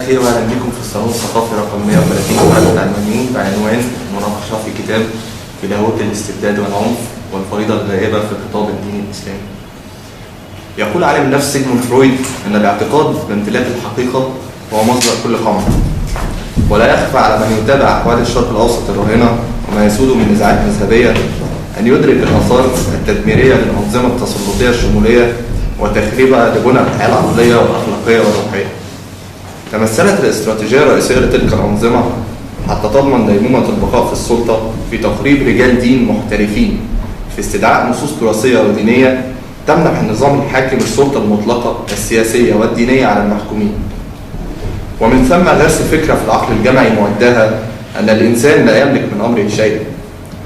خير واهلا بكم في الصالون الثقافي رقم 130 في العلمانيون بعنوان مناقشة في كتاب في لاهوت الاستبداد والعنف والفريضة الغائبة في الخطاب الديني الإسلامي. يقول عالم النفس سيجموند فرويد أن الاعتقاد بامتلاك الحقيقة هو مصدر كل قمع، ولا يخفى على من يتابع أحوال الشرق الأوسط الراهنة وما يسود من نزاعات مذهبية أن يدرك الآثار التدميرية للأنظمة التسلطية الشمولية وتخريبها لبنى الحياة العقلية والأخلاقية والروحية. تمثلت الاستراتيجية الرئيسية لتلك الأنظمة حتى تضمن ديمومة البقاء في السلطة في تقريب رجال دين محترفين في استدعاء نصوص تراثية ودينية تمنح النظام الحاكم السلطة المطلقة السياسية والدينية على المحكومين، ومن ثم غرس فكرة في العقل الجمعي مؤداها أن الإنسان لا يملك من أمره شيئا،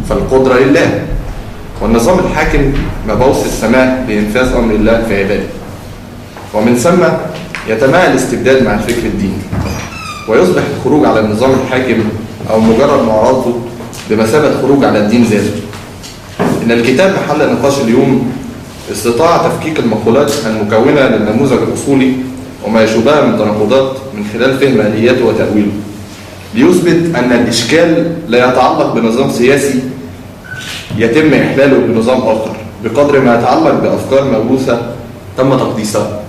فالقدرة لله، والنظام الحاكم مبعوث السماء لإنفاذ أمر الله في عباده. ومن ثم يتماهى الاستبداد مع الفكر الديني، ويصبح الخروج على النظام الحاكم أو مجرد معارضته بمثابة خروج على الدين ذاته. إن الكتاب محل نقاش اليوم استطاع تفكيك المقولات المكونة للنموذج الأصولي وما يشوبها من تناقضات من خلال فهم آلياته وتأويله، ليثبت أن الإشكال لا يتعلق بنظام سياسي يتم إحلاله بنظام آخر بقدر ما يتعلق بأفكار موروثة تم تقديسها.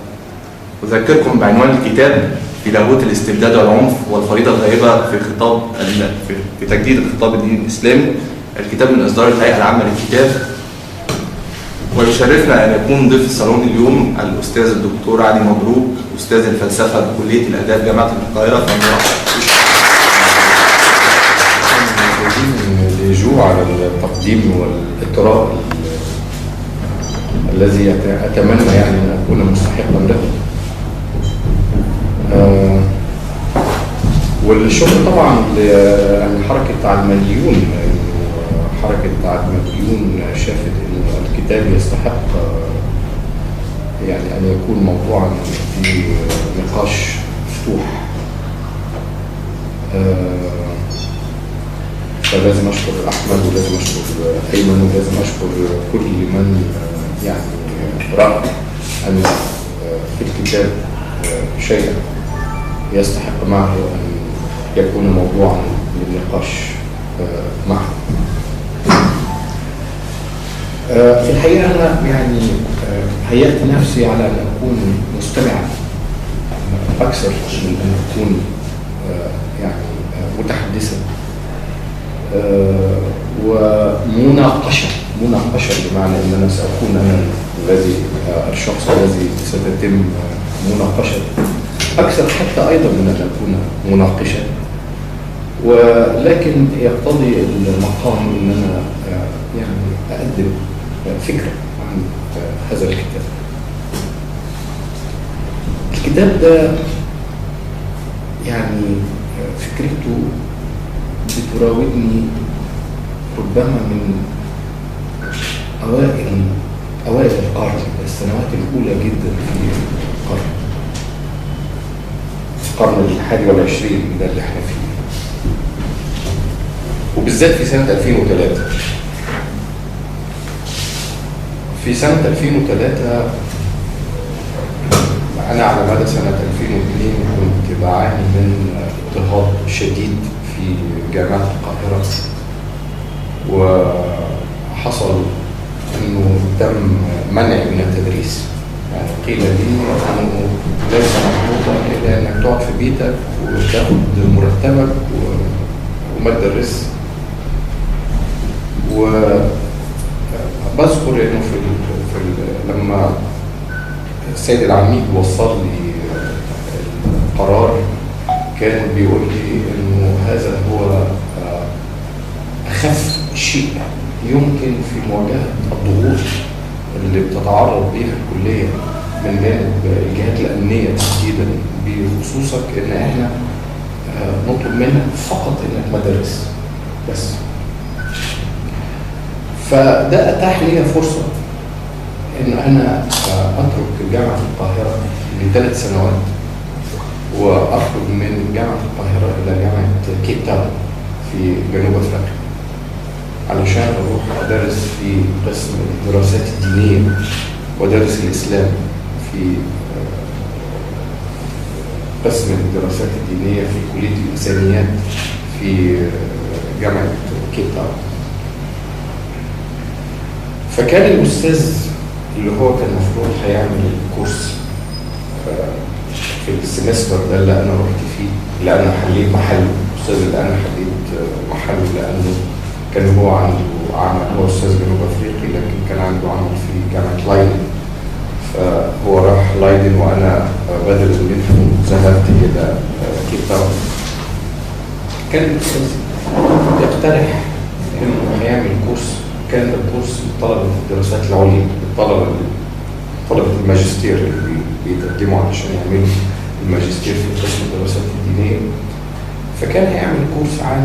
أذكركم بعنوان الكتاب في لاهوت الاستبداد والعنف والفريضة الغائبة في خطاب في تجديد الخطاب الديني الإسلامي. الكتاب من إصدار الهيئة العامة للكتاب. ويشرفنا أن يكون ضيف الصالون اليوم الأستاذ الدكتور علي مبروك، أستاذ الفلسفة بكلية الآداب جامعة القاهرة. لجوء على التقديم والإطراء الذي أتمنى يعني أن أكون مستحقا له. والشكر طبعا لحركة علمانيون، حركة علمانيون شافت أن الكتاب يستحق يعني أن يكون موضوعا في نقاش مفتوح. فلازم أشكر أحمد ولازم أشكر أيمن ولازم أشكر كل من يعني رأى أن في الكتاب شيئا يستحق معه أن يكون موضوعا للنقاش معه. في الحقيقة أنا يعني هيأت نفسي على أن أكون مستمعا أكثر من أن أكون يعني متحدثا، ومناقشة بمعنى أن أنا سأكون أنا الذي الشخص الذي ستتم مناقشته أكثر حتى أيضا من أن أكون مناقشا، ولكن يقتضي المقام أن أنا يعني أقدم فكرة عن هذا الكتاب. الكتاب ده يعني فكرته بتراودني ربما من أوائل القرن، السنوات الأولى جدا في القرن 21 ده اللي احنا فيه، وبالذات في سنة 2003. في سنة 2003 أنا على مدى سنة 2002 كنت بعاني من اضطهاد شديد في جامعة القاهرة، وحصل أنه تم منعي من التدريس. يعني قيل لي أنه ليس مطلوبا إلا أنك تقعد في بيتك وتاخد مرتبك وما تدرس. وبذكر أنه في لما السيد العميد وصل لي القرار كان بيقول لي أنه هذا هو أخف شيء يمكن في مواجهة الضغوط اللي بتتعرض ليها الكلية من جانب الجهات الأمنية تحديدا بخصوصك، إن إحنا نطلب منك فقط إنك ما تدرس بس. فده أتاح لي فرصة إن أنا أترك جامعة القاهرة ل3 سنوات وأخرج من جامعة القاهرة إلى جامعة كيب تاون في جنوب أفريقيا علشان أروح أدرس في قسم الدراسات الدينية وأدرس الإسلام في قسم الدراسات الدينية في كلية الإنسانيات في جامعة كيب تاون. فكان الأستاذ اللي هو كان المفروض هيعمل الكورس في ال semester ده اللي أنا رحت فيه، اللي أنا حليت محله، الأستاذ اللي أنا حليت محله، لأنه كان هو عنده عمل، هو أستاذ جنوب أفريقي لكن كان عنده عمل في جامعة لايدن، فهو راح لايدن وأنا بدلا منه ذهبت إلى كيب تاون. كان الأستاذ يقترح إنه هيعمل كورس، كان الكورس لطلبة الدراسات العليا، للطلبة طلبة الماجستير اللي بيتقدموا علشان يعملوا الماجستير في قسم الدراسات الدينية. فكان هيعمل كورس عن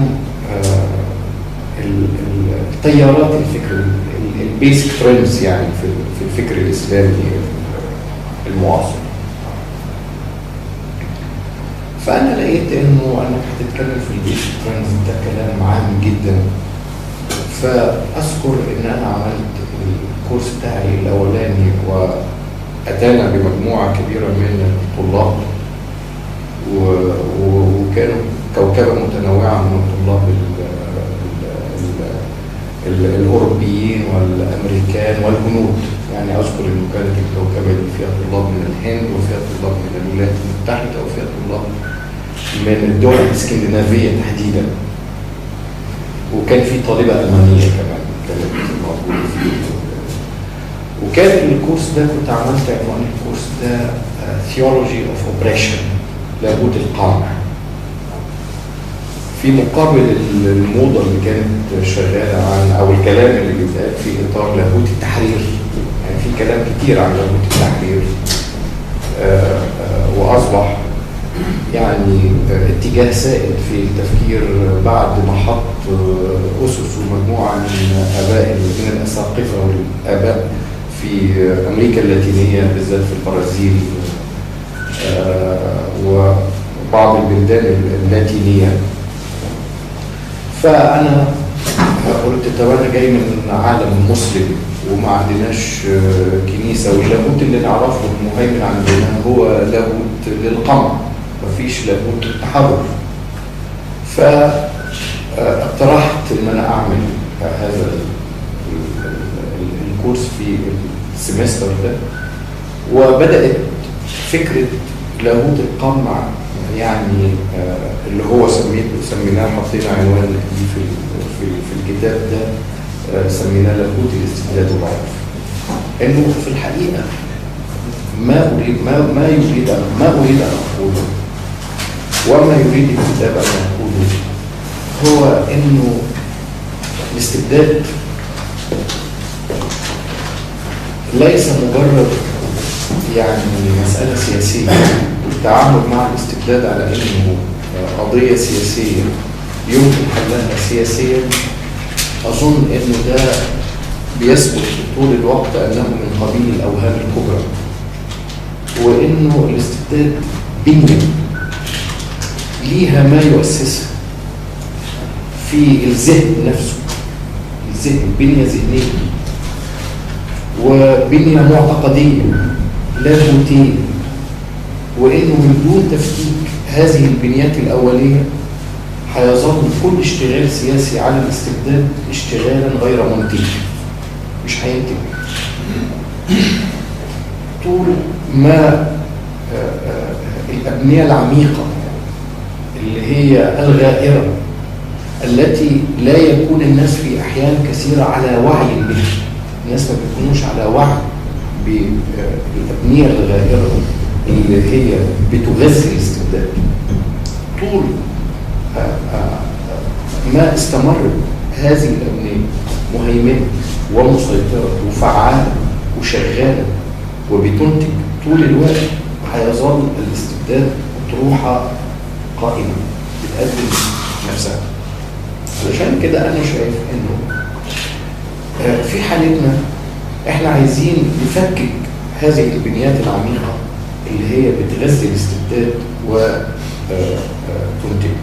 التيارات الفكر، ال basic trends يعني في الفكر الإسلامي المعاصر. فأنا لقيت إنه أنك هتتكلم في ال basic trends ده كلام عام جدا. فأذكر إن أنا عملت الكورس بتاعي الأولاني وأتانا بمجموعة كبيرة من الطلاب، وكانوا كوكبة متنوعة من الطلاب الأوروبيين والأمريكان والهنود. يعني أذكر إنه كانت الكوكبة دي فيها طلاب من الهند، وفيها طلاب من الولايات المتحدة، وفيها طلاب من الدول الإسكندنافية تحديدا، وكان في طالبة ألمانية كمان كانت موجودة فيه. وكان الكورس ده كنت عملت عنوان الكورس ده Theology of Oppression، لاهوت القمع، في مقابل الموضة اللي كانت شغالة عن أو الكلام اللي بيتقال في إطار لاهوت التحرير. يعني في كلام كتير عن لاهوت التحرير، وأصبح يعني اتجاه سائد في التفكير بعد ما حط أسس ومجموعة من آباء من الأساقفة والآباء في أمريكا اللاتينية بالذات في البرازيل وبعض البلدان اللاتينية. فأنا قلت طب أنا جاي من عالم مسلم وما عندناش كنيسة، واللاهوت اللي نعرفه المهيمن عندنا هو لاهوت للقمع، مفيش لاهوت للتحرر. فاقترحت إن أنا أعمل هذا الكورس في ال semester ده، وبدأت فكرة لاهوت القمع، يعني اللي هو سميناه، حطينا عنوان ليه في الكتاب ده، سميناه لاهوت الاستبداد والعنف. انه في الحقيقة ما اريد ما يريد ما اريد ان اقوله وما يريد الكتاب ان يقوله هو انه الاستبداد ليس مجرد يعني مسألة سياسية، والتعامل مع الاستبداد على انه قضية سياسية يمكن حلها سياسيا، أظن إنه ده بيثبت طول الوقت أنه من قبيل الأوهام الكبرى، وإنه الاستبداد بنية ليها ما يؤسسها في الذهن نفسه، الذهن بنية ذهنية وبنية معتقدية لاهوتية، وإنه من دون تفكيك هذه البنيات الأولية هيظل كل اشتغال سياسي على الاستبداد اشتغالا غير منتج، مش هينتج. طول ما الأبنية العميقة اللي هي الغائرة التي لا يكون الناس في أحيان كثيرة على وعي بها، الناس ما بيكونوش على وعي بالأبنية الغائرة اللي هي بتغذي الاستبداد. طول ما استمرت هذه الأبنية مهيمنة ومسيطرة وفعالة وشغالة وبتنتج طول الوقت، هيظل الاستبداد أطروحة قائمة بتقدم نفسها. علشان كده أنا شايف إنه في حالتنا إحنا عايزين نفكك هذه البنيات العميقة اللي هي بتغذي الاستبداد وتنتج.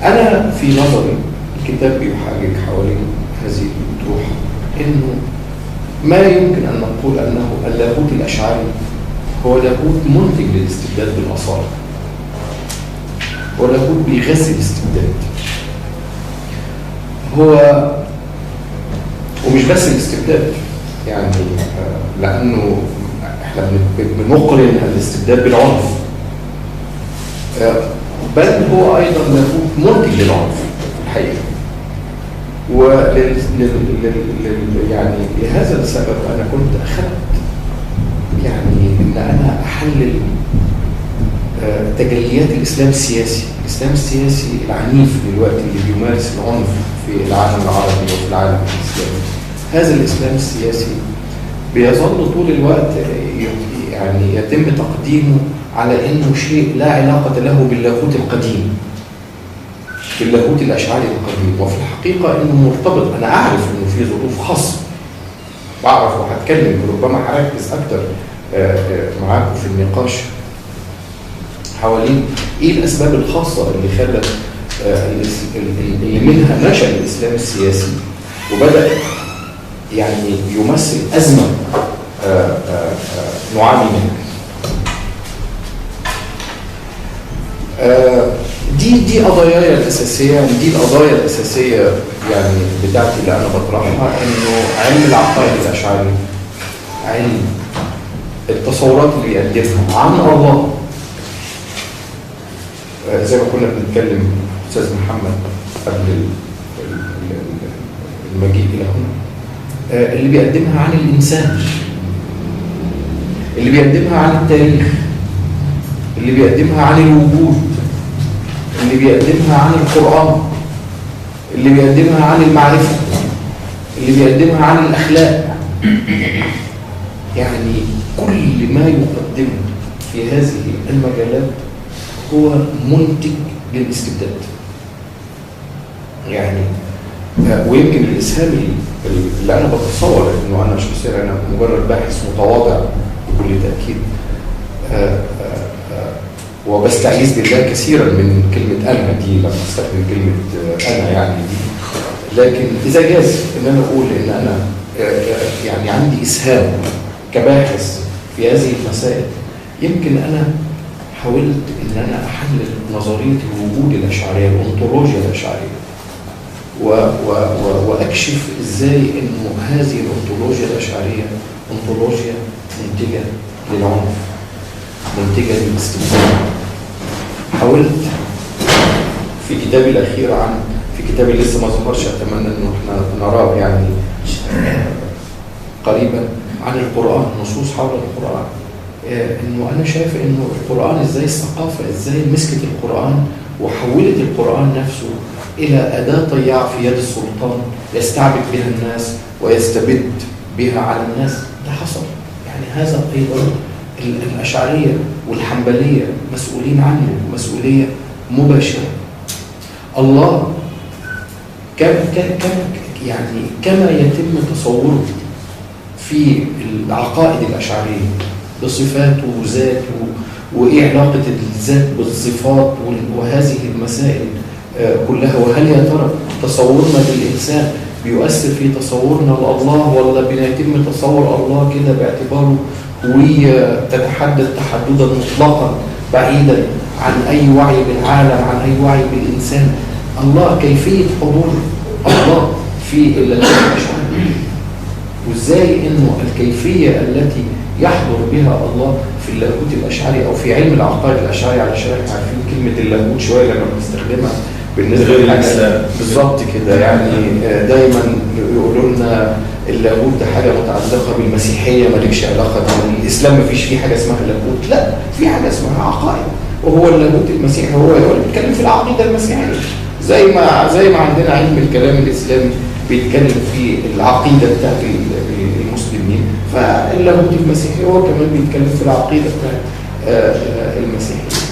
أنا في نظري الكتاب بيحاجج حوالين هذه الأطروحة إنه ما يمكن أن نقول أنه اللاهوت الأشعري هو لاهوت منتج للاستبداد بالأصالة. هو لاهوت بيغذي الاستبداد. هو ومش بس الاستبداد يعني، لأنه احنا بنقرن الاستبداد بالعنف، بل هو أيضا لاهوت منتج للعنف الحقيقة. يعني لهذا السبب أنا كنت أخذت يعني إن أنا أحلل تجليات الإسلام السياسي، الإسلام السياسي العنيف دلوقتي اللي بيمارس العنف في العالم العربي وفي العالم الإسلامي. هذا الإسلام السياسي بيظل طول الوقت يعني يتم تقديمه على إنه شيء لا علاقة له باللاهوت القديم، باللاهوت الأشعري القديم، وفي الحقيقة إنه مرتبط. أنا أعرف إنه في ظروف خاصة، بعرف وهتكلم ربما هركز أكتر معاكم في النقاش حوالين إيه الأسباب الخاصة اللي خلت اللي منها نشأ الإسلام السياسي وبدأ يعني يمثل أزمة نعاني منها. دي قضاياي الأساسية، دي القضايا الأساسية يعني بتاعتي اللي أنا بطرحها، إنه علم العقائد الأشعري، علم التصورات اللي بيقدمها عن الله، زي ما كنا بنتكلم أستاذ محمد قبل المجيء إلى هنا، اللي بيقدمها عن الإنسان، اللي بيقدمها عن التاريخ، اللي بيقدمها عن الوجود، اللي بيقدمها عن القرآن، اللي بيقدمها عن المعرفة، اللي بيقدمها عن الأخلاق. يعني كل ما يقدمه في هذه المجالات هو منتج للاستبداد. يعني ويمكن الإسهام اللي أنا بتصور إنه أنا شخصيا أنا مجرد باحث متواضع بكل تأكيد، وبستعيذ بالله كثيرا من كلمة أنا دي لما أستخدم كلمة أنا يعني دي، لكن إذا جاز إن أنا أقول إن أنا يعني عندي إسهام كباحث في هذه المسائل، يمكن أنا حاولت إن أنا أحلل نظرية الوجود الأشعرية، الأنطولوجيا الأشعرية، وأكشف إزاي إنه هذه الأنطولوجيا الأشعرية أنطولوجيا منتجة للعنف، منتجة للاستبداد. حاولت في كتابي الأخير عن في كتابي لسه ما ظهرش، أتمنى إنه إحنا نراه يعني قريبا، عن القرآن، نصوص حول القرآن، إنه أنا شايف إنه القرآن إزاي الثقافة إزاي مسكت القرآن وحولت القرآن نفسه إلى أداة طيعة في يد السلطان يستعبد بها الناس ويستبد بها على الناس. ده حصل يعني، هذا أيضا الأشعرية والحنبلية مسؤولين عنه مسؤولية مباشرة. الله كم يعني كما يتم تصوره في العقائد الأشعرية بصفاته وذاته وإيه علاقة الذات بالصفات وهذه المسائل كلها، وهل يا ترى تصورنا للإنسان بيؤثر في تصورنا لله، ولا بيتم تصور الله كده باعتباره هوية تتحدد تحددا مطلقا بعيدا عن أي وعي بالعالم، عن أي وعي بالإنسان؟ الله، كيفية حضور الله في اللاهوت الأشعري، وإزاي إنه الكيفية التي يحضر بها الله في اللاهوت الأشعري أو في علم العقائد الأشعري، علشان احنا عارفين كلمة اللاهوت شوية لما بنستخدمها بالنسبة للإسلام بالظبط كده، يعني دايما يقولوا لنا اللاهوت ده حاجة متعلقة بالمسيحية مالكش علاقة بها، الإسلام مفيش فيه حاجة اسمها لاهوت، لا، في حاجة اسمها عقائد، وهو اللاهوت المسيحي هو اللي بيتكلم في العقيدة المسيحية، زي ما عندنا علم الكلام الإسلامي بيتكلم في العقيدة بتاعت المسلمين، فاللاهوت المسيحي هو كمان بيتكلم في العقيدة بتاعت المسيحيين.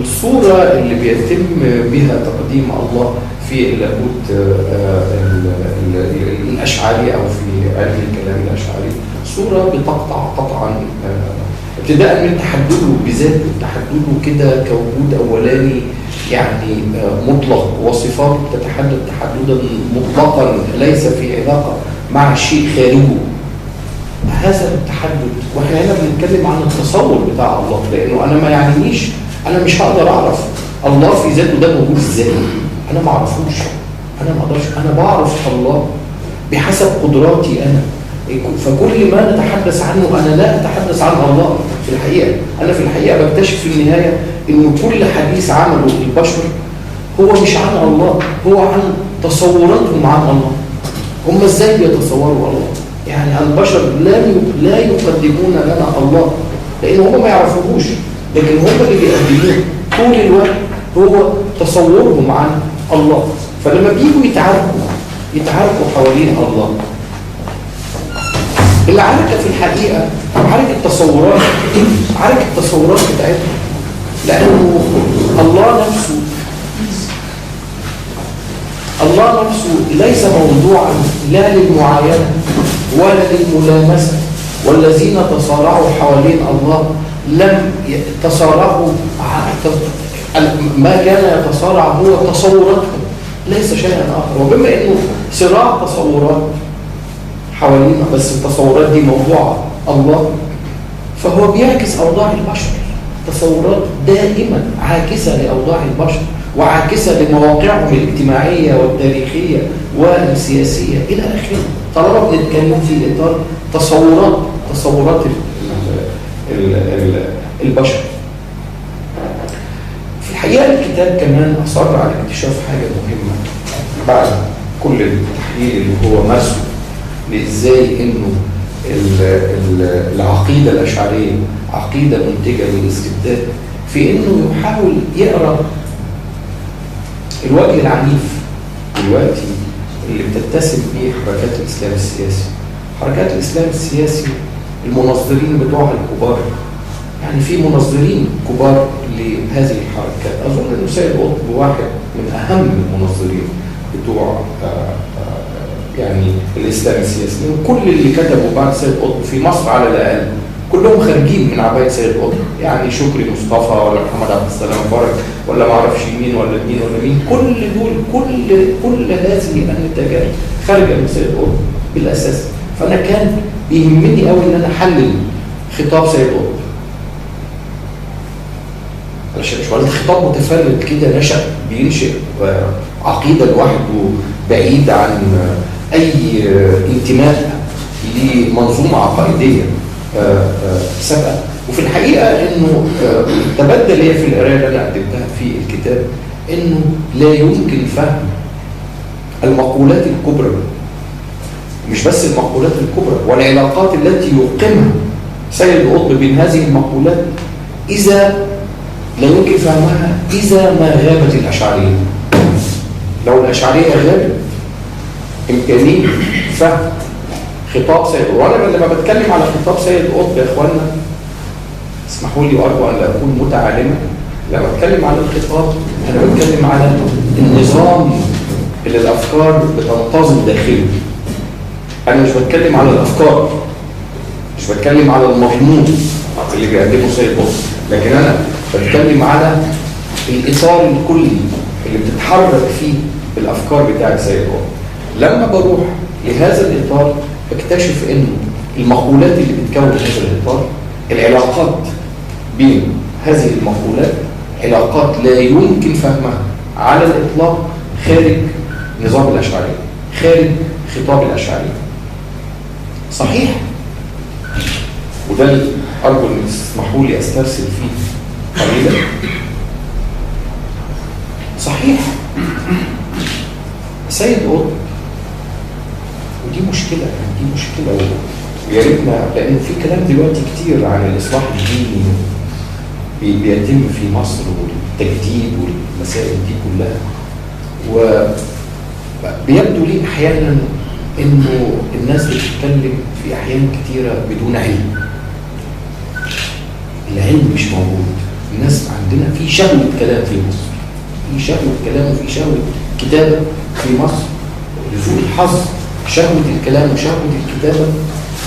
الصورة اللي بيتم بها تقديم الله في اللاهوت الأشعري أو في علم الكلام الأشعري صورة بتقطع قطعا ابتداء من تحدده بذاته، تحدده كده كوجود أولاني يعني مطلق، وصفاته تتحدد تحددا مطلقا ليس في علاقة مع شيء خارجه. هذا التحدد، واحنا هنا بنتكلم عن التصور بتاع الله، لأنه أنا ما يعنينيش انا مش هقدر اعرف الله في ذاته ده موجود ازاي، انا ما اعرفوش، انا ما اقدرش، انا بعرف الله بحسب قدراتي انا. فكل ما نتحدث عنه انا لا اتحدث عن الله في الحقيقة، انا في الحقيقة بكتشف في النهاية انه كل حديث عمله البشر هو مش عن الله، هو عن تصوراتهم عن الله. هم ازاي بيتصوروا الله؟ يعني البشر لا يقدمون لنا الله لان هم ما يعرفوهوش، لكن هم اللي بيقدموه طول الوقت هو تصورهم عن الله. فلما بيجوا يتعاركوا حوالين الله، العركه في الحقيقة عركة تصورات، عركة التصورات بتاعتهم، لانه الله نفسه ليس موضوعا لا للمعاينه ولا للملامسه، والذين تصارعوا حوالين الله لم تصارعوا، ما كان يتصارع هو تصوراتهم ليس شيئا اخر. وبما انه صراع تصورات حوالينا، بس التصورات دي موضوع الله، فهو بيعكس اوضاع البشر. تصورات دائما عاكسه لاوضاع البشر وعاكسه لمواقعهم الاجتماعية والتاريخية والسياسية الى اخره، طالما بنتكلم في اطار تصورات البشر. في الحقيقة الكتاب كمان اصر على اكتشاف حاجة مهمة بعد كل التحليل اللي هو مارسه لازاي انه العقيدة الاشعرية عقيدة منتجه للاستبداد، في انه يحاول يقرا الوجه العنيف دلوقتي اللي بتتسم به حركات الاسلام السياسي. حركات الاسلام السياسي المنظرين بتوعها الكبار، يعني في منظرين كبار لهذه الحركات، اظن انه سيد قطب واحد من اهم المنظرين بتوع يعني الاسلام السياسي. كل اللي كتبوا بعد سيد قطب في مصر على الاقل كلهم خارجين من عباية سيد قطب، يعني شكري مصطفى ولا محمد عبد السلام فرج ولا ما اعرفش مين ولا مين ولا مين، كل دول كل هذه النتاجات خارجه من سيد قطب بالاساس. فانا كان بيهمني قوي ان انا احلل خطاب سيد قطب، علشان مش ولا خطاب متفرد كده نشأ بينشئ عقيدة لوحده بعيد عن اي انتماء لمنظومه عقائدية سابقه. وفي الحقيقة انه تبدى لي في القراية اللي انا قدمتها في الكتاب انه لا يمكن فهم المقولات الكبرى، مش بس المقولات الكبرى والعلاقات التي يقيمها سيد قطب بين هذه المقولات، اذا لا يمكن فهمها اذا ما غابت الاشعرية. لو الاشعرية غابت امكانية فهم خطاب سيد قطب. وانا لما بتكلم على خطاب سيد قطب يا اخوانا اسمحوا لي وارجو ان لا اكون متعالما، لما بتكلم على الخطاب انا بتكلم على النظام اللي الافكار بتنتظم داخله. انا مش بتكلم على الافكار، مش بتكلم على المضمون اللي بيقدمه سيد قطب، لكن انا بتكلم على الاطار الكلي اللي بتتحرك فيه الافكار بتاعت سيد قطب. لما بروح لهذا الاطار بكتشف انه المقولات اللي بتكون هذا الاطار، العلاقات بين هذه المقولات علاقات لا يمكن فهمها على الاطلاق خارج نظام الاشعرية، خارج خطاب الاشعرية. صحيح، وده اللي ارجو ان تسمحوا لي استرسل فيه قليلا. صحيح سيد قطب، ودي مشكلة، دي مشكلة ويا ريتنا، لانه في كلام دلوقتي كتير عن الاصلاح الديني بيتم في مصر والتجديد والمسائل دي كلها، وبيبدو لي احيانا انه الناس بتتكلم في احيان كتيرة بدون علم. العلم مش موجود، الناس عندنا في شهوة كلام في مصر، في شهوة كلام وفي شهوة كتابه في مصر. لسوء الحظ شهوة الكلام وشهوة الكتابة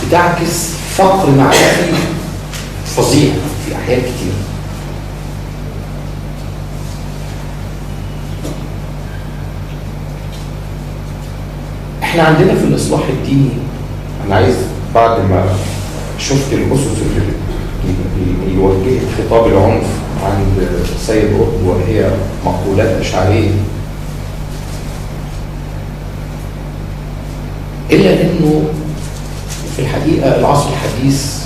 بتعكس فقر معرفي فظيع في احيان كتير. احنا عندنا في الاصلاح الديني، انا عايز بعد ما شفت الاسس اللي وجهت خطاب العنف عند سيد قطب وهي مقولات أشعرية، إلا أنه في الحقيقة العصر الحديث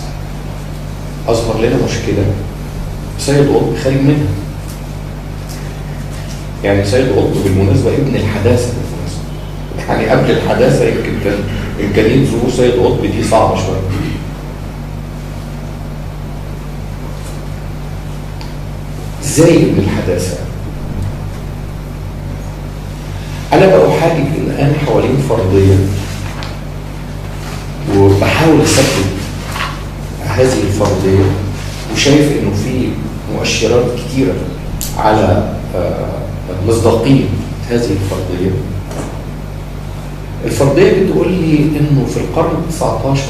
أظهر لنا مشكلة سيد قطب خارج منها. يعني سيد قطب بالمناسبة ابن الحداثة بالمناسبة، يعني قبل الحداثة يمكن كان إمكانية ظهور سيد قطب دي صعبة شوية. ازاي ابن الحداثة؟ أنا بأحاجج الآن حوالين فرضية وبحاول أثبت هذه الفرضية، وشايف إنه في مؤشرات كتيرة على مصداقية هذه الفرضية. الفرضية بتقول لي إنه في القرن 19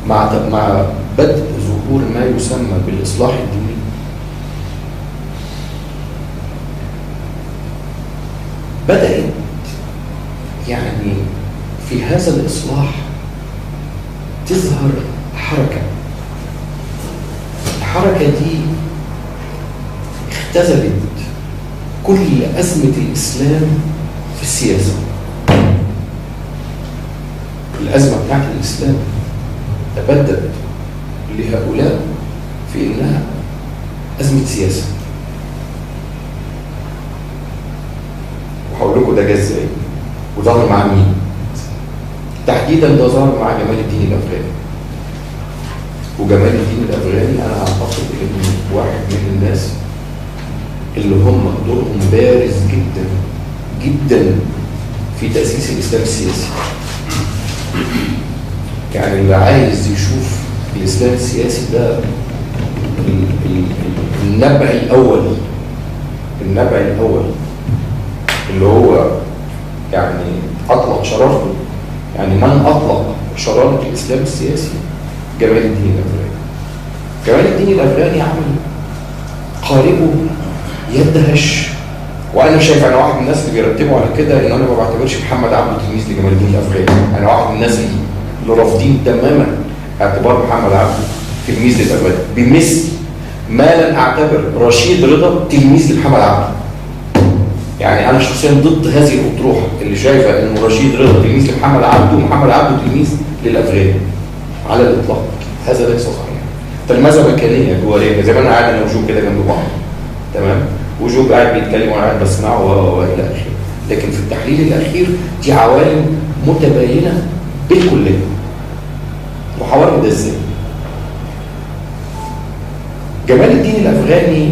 مع بدء ظهور ما يسمى بالإصلاح الديني، بدأت يعني في هذا الإصلاح تظهر حركة. الحركة دي اختزلت كل أزمة الإسلام في السياسة. الأزمة بتاعت الإسلام تبدت لهؤلاء في إنها أزمة سياسة. وهقول لكم ده جه إزاي وظهر مع مين تحديدا. ده ظهر مع جمال الدين الأفغاني. وجمال الدين الأفغاني أنا أعتقد إنه واحد من الناس اللي هم دورهم بارز جدا جدا في تأسيس الإسلام السياسي. يعني اللي عايز يشوف الإسلام السياسي ده النبع الأول، النبع الأول اللي هو يعني أطلق شرارته، يعني من أطلق شرارة الإسلام السياسي؟ جمال الدين الأفغاني. جمال الدين الأفغاني عمل قاربه يدهش، وأنا شايف، أنا واحد من الناس اللي بيرتبوا على كده، إن أنا ما بعتبرش محمد عبده تلميذ لجمال الدين الأفغاني. أنا واحد من الناس اللي رافضين تماما اعتبار محمد عبده تلميذ للأفغاني، بمثل ما لن أعتبر رشيد رضا تلميذ لمحمد عبده. يعني أنا شخصيا ضد هذه الأطروحة اللي شايفة إنه رشيد رضا تلميذ لمحمد عبده ومحمد عبده تلميذ للأفغاني. على الإطلاق هذا ليس صحيح. تلمذة مكانية جوارية، زي ما أنا قاعد أنا وجو كده جنب بعض، تمام، وجو قاعد بيتكلم وأنا قاعد بسمعه وإلى آخره. لكن في التحليل الأخير دي عوالم متباينة بالكلية. وحوار ده إزاي؟ جمال الدين الأفغاني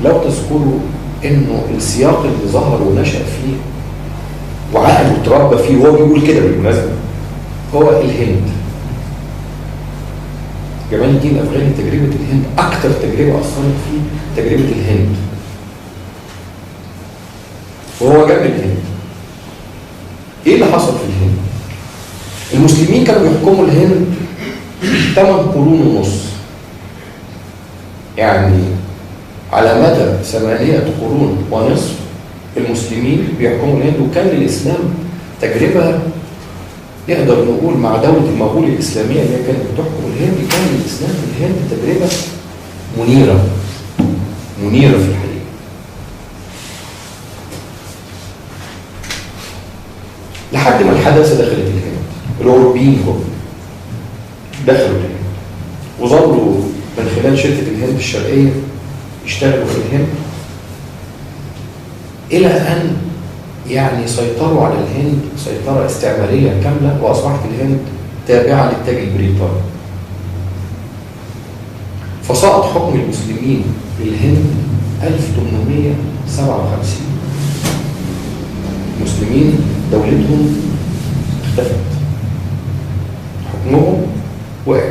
لو تذكروا إنه السياق اللي ظهر ونشأ فيه وعقله اتربى فيه، وهو بيقول كده بالمناسبة، هو الهند. جمال الدين الأفغاني تجربة الهند أكتر تجربة أثرت فيه تجربة الهند، وهو جاب الهند. إيه اللي حصل في الهند؟ المسلمين كانوا بيحكموا الهند 8 قرون ونص، يعني على مدى 8 قرون ونصف المسلمين بيحكموا الهند. وكان للإسلام تجربة نقدر نقول مع دولة المغول الإسلامية اللي كانت بتحكم الهند، كان الإسلام في الهند تجربة منيرة، منيرة في الحقيقة. لحد ما الحداثة دخلت الهند، الأوروبيين جم دخلوا الهند وظلوا من خلال شركة الهند الشرقية يشتغلوا في الهند إلى أن يعني سيطروا على الهند سيطرة استعمارية كاملة، وأصبحت الهند تابعة للتاج البريطاني. فسقط حكم المسلمين للهند 1857. المسلمين دولتهم اختفت، حكمهم وقع.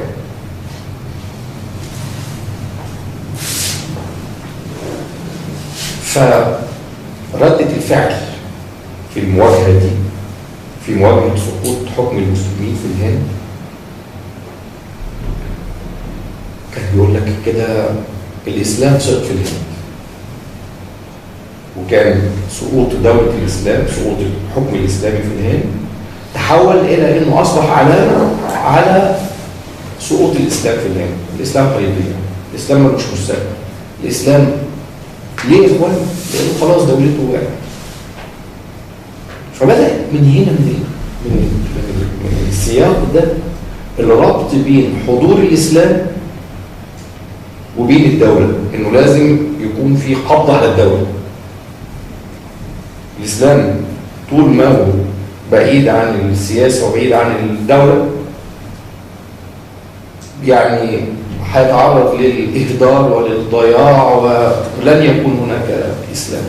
فردة الفعل في المواجهة دي، في مواجهة سقوط حكم المسلمين في الهند، كان بيقول لك كده الإسلام سقط في الهند. وكان سقوط دولة الإسلام، سقوط الحكم الإسلامي في الهند، تحول إلى إنه أصبح علامة على سقوط الإسلام في الهند. الإسلام هيضيع. الاسلام ملوش مستقبل. الاسلام ليه يا اخوان؟ لانه خلاص دولته وقعت. فبدأ من هنا من السياق ده الربط بين حضور الاسلام وبين الدولة، انه لازم يكون في قبض على الدولة. الاسلام طول ما هو بعيد عن السياسة وبعيد عن الدولة يعني هيتعرض للإهدار وللضياع ولن يكون هناك إسلام.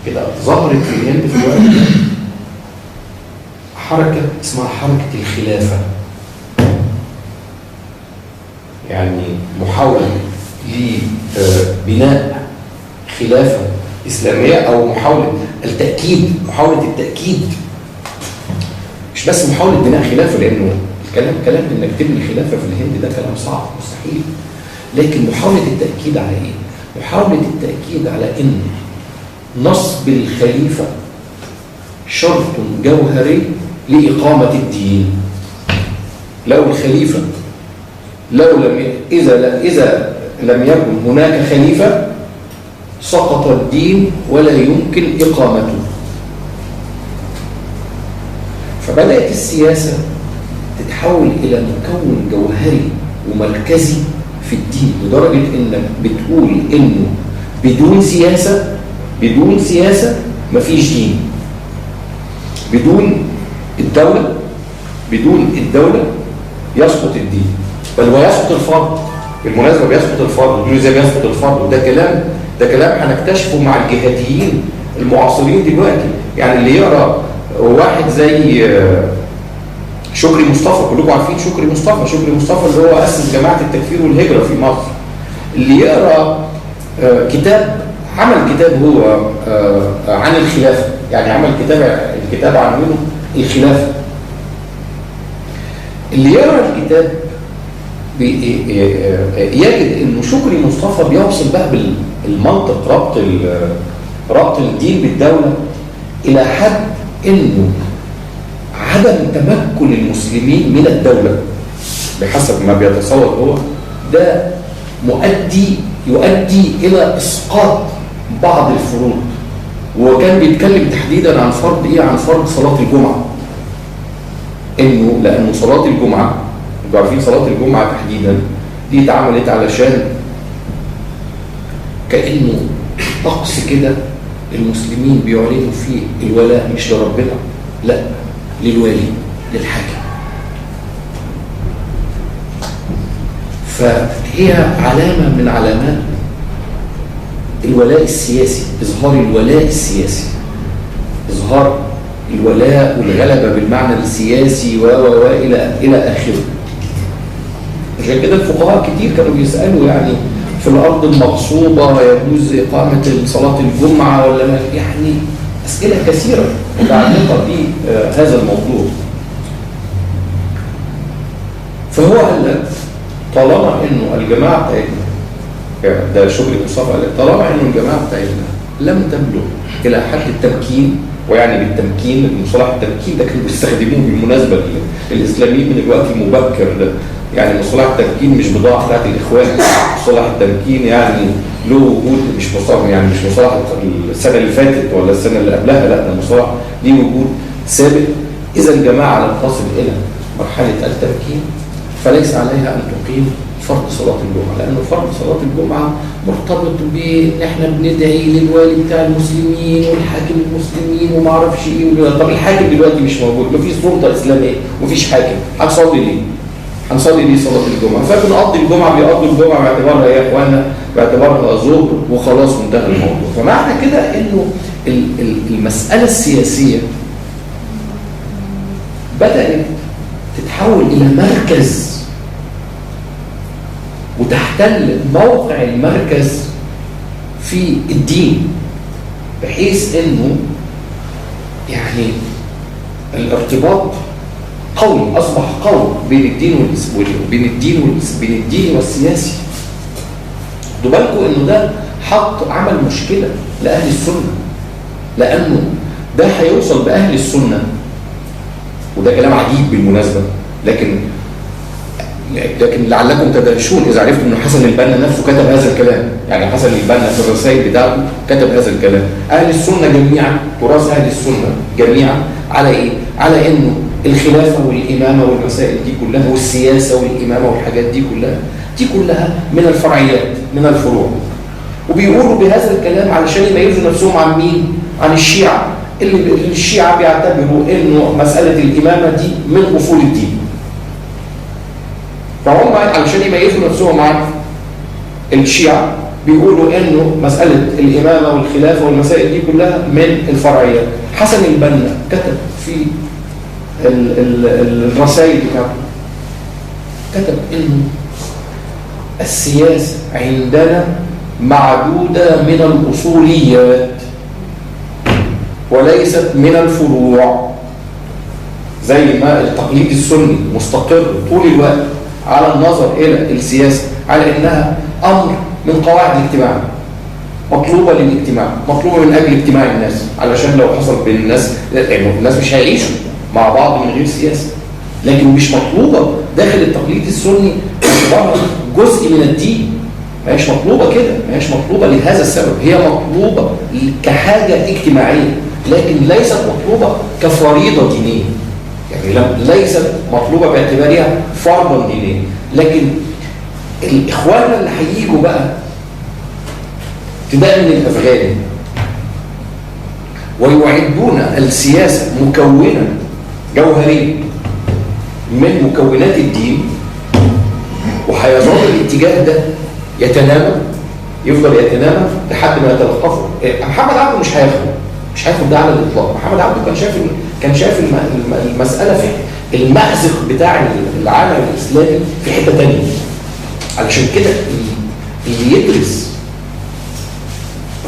كده ظهرت في الهند في الوقت ده حركة اسمها حركة الخلافة، يعني محاولة لبناء خلافة إسلامية، أو محاولة التأكيد، محاولة التأكيد، مش بس محاولة بناء خلافة، لأنه الكلام كلام إنك تبني خلافة في الهند ده كلام صعب مستحيل، لكن محاولة التأكيد على إيه؟ محاولة التأكيد على إن نصب الخليفة شرط جوهري لإقامة الدين. لو الخليفة لو لم إذا لم يكن هناك خليفة سقط الدين ولا يمكن إقامته. فبدأت السياسة تتحول إلى مكون جوهري ومركزي في الدين، لدرجة إنك بتقول إنه بدون سياسة، بدون سياسة مفيش دين، بدون الدولة، بدون الدولة يسقط الدين، بل ويسقط الفرد. بالمناسبة بيسقط الفرد، بيقولوا ازاي بيسقط الفرد؟ وده كلام، ده كلام هنكتشفه مع الجهاديين المعاصرين دلوقتي. يعني اللي يقرا واحد زي شكري مصطفى، كلكم عارفين شكري مصطفى، شكري مصطفى اللي هو أسس جماعة التكفير والهجرة في مصر، اللي يقرا كتاب، عمل كتاب هو عن الخلافة، يعني عمل كتاب، الكتاب عنوانه الخلافة. اللي يقرا الكتاب يجد انه شكري مصطفى بيوصل بقى بالمنطق ربط الدين بالدولة الى حد انه عدم تمكن المسلمين من الدولة بحسب ما بيتصور هو ده يؤدي الى اسقاط بعض الفروض. وكان بيتكلم تحديدا عن فرض ايه؟ عن فرض صلاة الجمعة، انه لانه صلاة الجمعة، انتوا عارفين صلاة الجمعة تحديدا دي اتعملت علشان كأنه طقس كده المسلمين بيعلنوا فيه الولاء مش لربنا، لا للوالي، للحاكم. فهي علامة من علامات الولاء السياسي، إظهار الولاء السياسي، إظهار الولاء والغلبة بالمعنى السياسي و و إلى آخره. عشان كده الفقهاء كتير كانوا بيسألوا يعني في الأرض المغصوبة يجوز إقامة صلاة الجمعة ولا ما، يعني أسئلة كثيرة متعلقة بهذا الموضوع. فهو قال لك طالما إنه الجماعة بتاعتنا، ده شكري مصطفى قال لك طالما إنه الجماعة بتاعتنا لم تبلغ إلى حد التمكين، ويعني بالتمكين المصطلح التمكين ده كانوا بيستخدموه بالمناسبة الإسلاميين من الوقت المبكر ده، يعني مصطلح التمكين مش بضاعة بتاعت الإخوان، مصطلح التمكين يعني له وجود، مش مصطلح يعني مش مصطلح السنة اللي فاتت ولا السنة اللي قبلها، لا ده مصطلح ليه وجود ثابت. إذا الجماعة لم تصل إلى مرحلة التمكين فليس عليها أن تقيم فرض صلاة الجمعة، لأنه فرض صلاة الجمعة مرتبط بإن إحنا بندعي للوالي بتاع المسلمين والحاكم المسلمين وما أعرفش إيه. طب الحاكم دلوقتي مش موجود، مفيش سلطة إسلامية، مفيش حاكم، هنصلي ليه؟ هنصلي ليه صلاة الجمعة؟ فبنقضي الجمعة، بيقضوا الجمعة باعتبارها إيه يا إخوانا؟ باعتبارها ظهر وخلاص وانتهى الموضوع. فمعنى كده إنه المسألة السياسية بدأت تتحول إلى مركز وتحتل موقع المركز في الدين، بحيث انه يعني الارتباط قوي، اصبح قوي بين الدين بين الدين والسياسي. خدوا بالكم انه ده حط عمل مشكلة لاهل السنة، لانه ده هيوصل باهل السنة، وده كلام عجيب بالمناسبة، لكن لكن لعلكم تدهشون اذا عرفتم ان حسن البنا نفسه كتب هذا الكلام. يعني حسن البنا في الرسائل بتاعته كتب هذا الكلام. اهل السنة جميعا، تراث اهل السنة جميعا على ايه؟ على انه الخلافة والامامه والمسائل دي كلها والسياسة والامامه والحاجات دي كلها، دي كلها من الفرعيات، من الفروع. وبيقولوا بهذا الكلام علشان يميزوا نفسهم عن مين؟ عن الشيعة، اللي الشيعة بيعتبروا انه مسالة الامامة دي من اصول الدين. فهم علشان يميزوا نفسهم عن الشيعة بيقولوا انه مسالة الامامة والخلافة والمسائل دي كلها من الفرعيات. حسن البنا كتب في الرسائل بتاعته، كتب انه السياسة عندنا معدودة من الاصوليات وليست من الفروع. زي ما التقليد السني مستقر طول الوقت على النظر الى السياسة على انها امر من قواعد الاجتماع، مطلوبه للاجتماع، مطلوبه من اجل اجتماع الناس، علشان لو حصل بين الناس، يعني الناس مش هيعيشوا مع بعض من غير سياسة. لكن مش مطلوبه داخل التقليد السني باعتبارها جزء من الدين، ما هيش مطلوبه كده، ما هيش مطلوبه لهذا السبب، هي مطلوبه كحاجة اجتماعية، لكن ليست مطلوبه كفريضه دينية. يعني ليست مطلوبه باعتبارها فرضا دينيا. لكن الاخوان اللي هيجوا بقى ابتداء من الافغاني ويعدون السياسة مكونا جوهريا من مكونات الدين، وهيظل الاتجاه ده يتنامى، يفضل يتنامى لحد ما يتلقفه. محمد عبده مش هياخد ده على الاطلاق. محمد عبده كان شايف المسالة في المأزق بتاع العالم الاسلامي في حتة ثانية. علشان كده اللي يدرس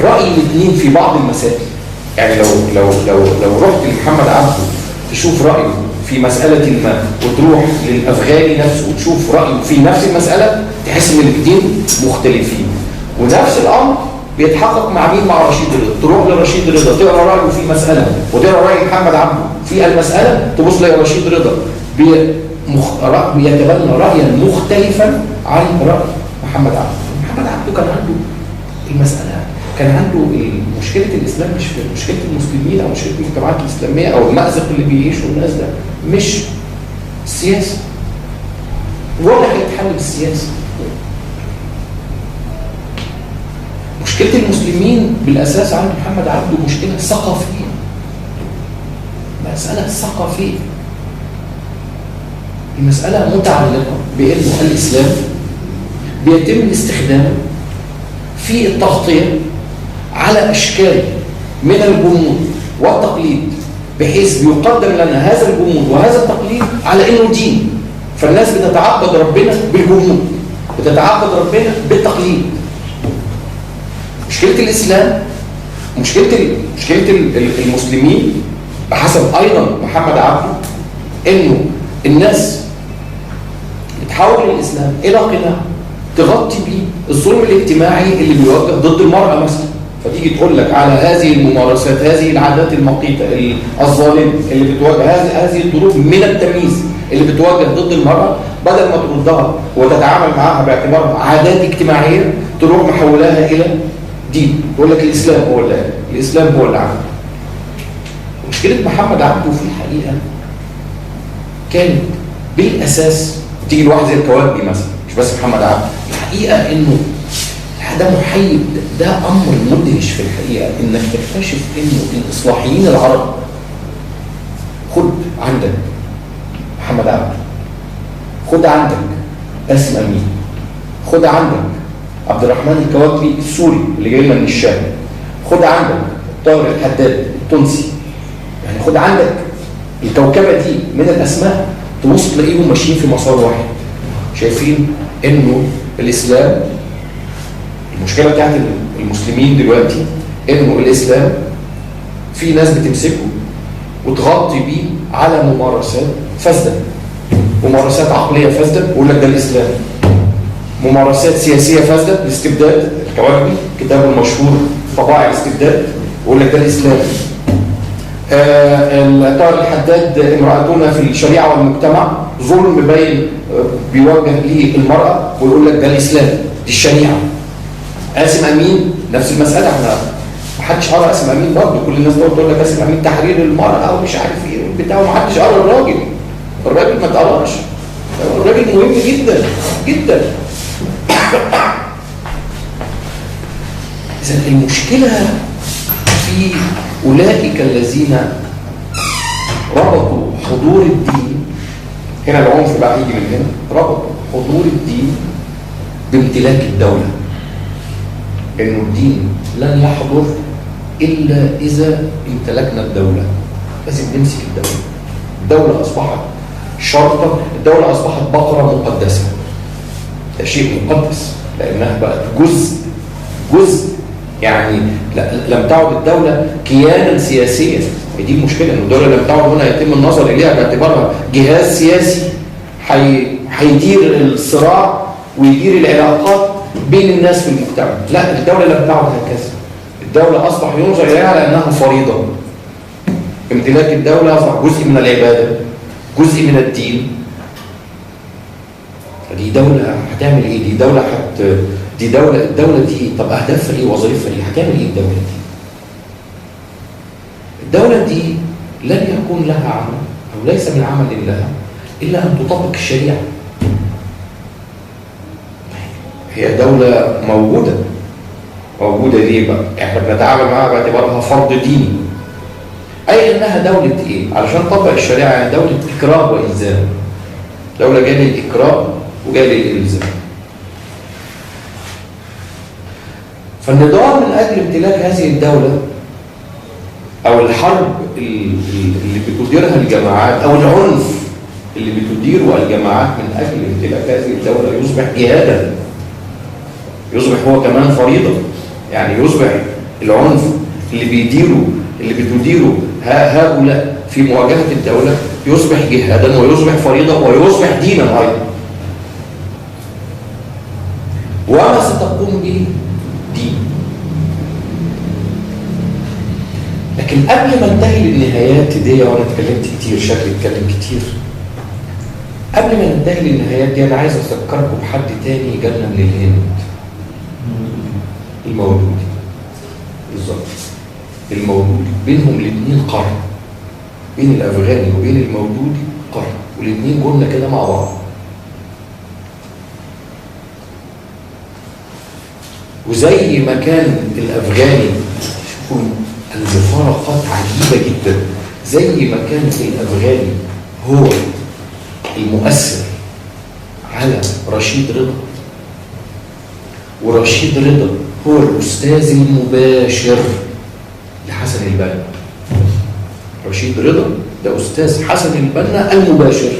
راي الاثنين في بعض المسائل، يعني لو لو لو لو رحت لمحمد عبده تشوف رايه في مسالة ما، وتروح للافغاني نفسه وتشوف رايه في نفس المسالة، تحس ان الاثنين مختلفين. ونفس الامر بيتحقق مع مين؟ مع رشيد رضا. تروح لرشيد رضا تقرا رايه في مسالة، وتقرا راي محمد عبده في المسالة، تبص تلاقي رشيد رضا بيتبنى رايا مختلفا عن راي محمد عبده. محمد عبده كان عنده المسالة، كان عنده مشكلة الاسلام مش مشكلة المسلمين او مشكلة المجتمعات الاسلامية او المأزق اللي بيعيشه الناس ده، مش السياسة، ولا هيتحل بالسياسة. مشكلة المسلمين بالاساس عند محمد عبده مشكلة ثقافية، مسالة ثقافية. المسالة متعلقه بانه الاسلام بيتم استخدامه في التغطية على اشكال من الجمود والتقليد، بحيث بيقدم لنا هذا الجمود وهذا التقليد على انه دين. فالناس بتتعبد ربنا بالجمود، بتتعبد ربنا بالتقليد. مشكلة الاسلام، مشكلة المسلمين بحسب ايضا محمد عبده، انه الناس بتحول الاسلام الى قناع تغطي بيه الظلم الاجتماعي اللي بيوجه ضد المرأة مثلا. فتيجي تقول لك على هذه الممارسات، هذه العادات المقيتة الظالمة اللي بتواجه، هذه الضروب من التمييز اللي بتواجه ضد المرأة، بدل ما تردها وتتعامل معاها باعتبارها عادات اجتماعية، تروح محولها إلى دين، تقول لك الإسلام هو اللي قال، الإسلام هو اللي عمل. مشكلة محمد عبده في الحقيقة كانت بالأساس، تيجي لواحد زي الكواكبي مثلا، مش بس محمد عبده، الحقيقة إنه ده محيب، ده أمر مدهش في الحقيقة، إنك تكتشف إنه الإصلاحيين العرب، خد عندك محمد عبده، خد عندك باسم أمين، خد عندك عبد الرحمن الكواكبي السوري اللي جاي لنا من الشام، خد عندك طاهر الحداد التونسي، يعني خد عندك الكوكبة دي من الأسماء، تبص تلاقيهم ماشيين في مسار واحد، شايفين إنه الإسلام، المشكلة بتاعت المسلمين دلوقتي إنه الإسلام في ناس بتمسكه وتغطي بيه على ممارسات فاسدة، ممارسات عقلية فاسدة، ويقول لك ده الإسلام، ممارسات سياسية فاسدة، الاستبداد، الكواكبي كتابه المشهور طبائع الاستبداد، ويقول لك ده الإسلام، طاهر الحداد امرأتنا في الشريعة والمجتمع، ظلم بين بيوجه للمرأة ويقول لك ده الإسلام، دي الشريعة. قاسم أمين نفس المسألة، احنا محدش قرأ قاسم أمين برضه، كل الناس برضه تقول لك قاسم أمين تحرير المرأة ومش عارف إيه وبتاع، ومحدش قرأ الراجل. الراجل ما اتقراش، الراجل مهم جدا جدا. إذا المشكلة في أولئك الذين ربطوا حضور الدين، هنا العنف بقى يجي من هنا، ربطوا حضور الدين بامتلاك الدولة، إنه الدين لن يحضر إلا إذا امتلكنا الدولة، لازم نمسك الدولة. الدولة أصبحت شرطة، الدولة أصبحت بقرة مقدسة، ده شيء مقدس لأنها بقت جزء يعني لم تعد الدولة كيانا سياسيا. دي المشكلة، إن الدولة لم تعد هنا يتم النظر إليها باعتبارها جهاز سياسي هيدير الصراع ويدير العلاقات بين الناس في المجتمع. لا، الدولة لم تعد هكذا. الدولة أصبح ينظر إليها على أنها فريضة. امتلاك الدولة أصبح جزء من العبادة، جزء من الدين. دي دولة هتعمل إيه؟ دي دولة دي دولة، الدولة دي طب أهدافها إيه؟ وظائفها إيه؟ هتعمل إيه الدولة دي؟ الدولة دي لن يكون لها عمل أو ليس من عمل لها إلا أن تطبق الشريعة. هي دولة موجودة، موجودة ليه بقى؟ إحنا بنتعامل معها باعتبارها فرض ديني، أي إنها دولة إيه؟ علشان تطبق الشريعة يعني دولة إكراه وإلزام. دولة جاية للإكراه وجاية للإلزام. فالنضال من أجل امتلاك هذه الدولة أو الحرب اللي بتديرها الجماعات أو العنف اللي بتديره الجماعات من أجل امتلاك هذه الدولة يصبح جهادا، يصبح هو كمان فريضة. يعني يصبح العنف اللي بيديره اللي بتديره هؤلاء في مواجهة الدولة يصبح جهادا ويصبح فريضة ويصبح دينا أيضا. وما ستقوم به دين. لكن قبل ما انتهي للنهايات دي، وانا اتكلمت كتير، شكلي اتكلم كتير، قبل ما ننتهي للنهايات دي انا عايز اذكركم بحد تاني جالنا من الهند، المولودي. بالظبط، المولودي. بينهم الاثنين قرن، بين الافغاني وبين المولودي قرن، والاثنين جولنا كده مع بعض. وزي ما كان الافغاني، شوفوا المفارقات عجيبة جدا، زي ما كان الافغاني هو المؤثر على رشيد رضا، ورشيد رضا هو الاستاذ المباشر لحسن البنا. رشيد رضا ده استاذ حسن البنا المباشر.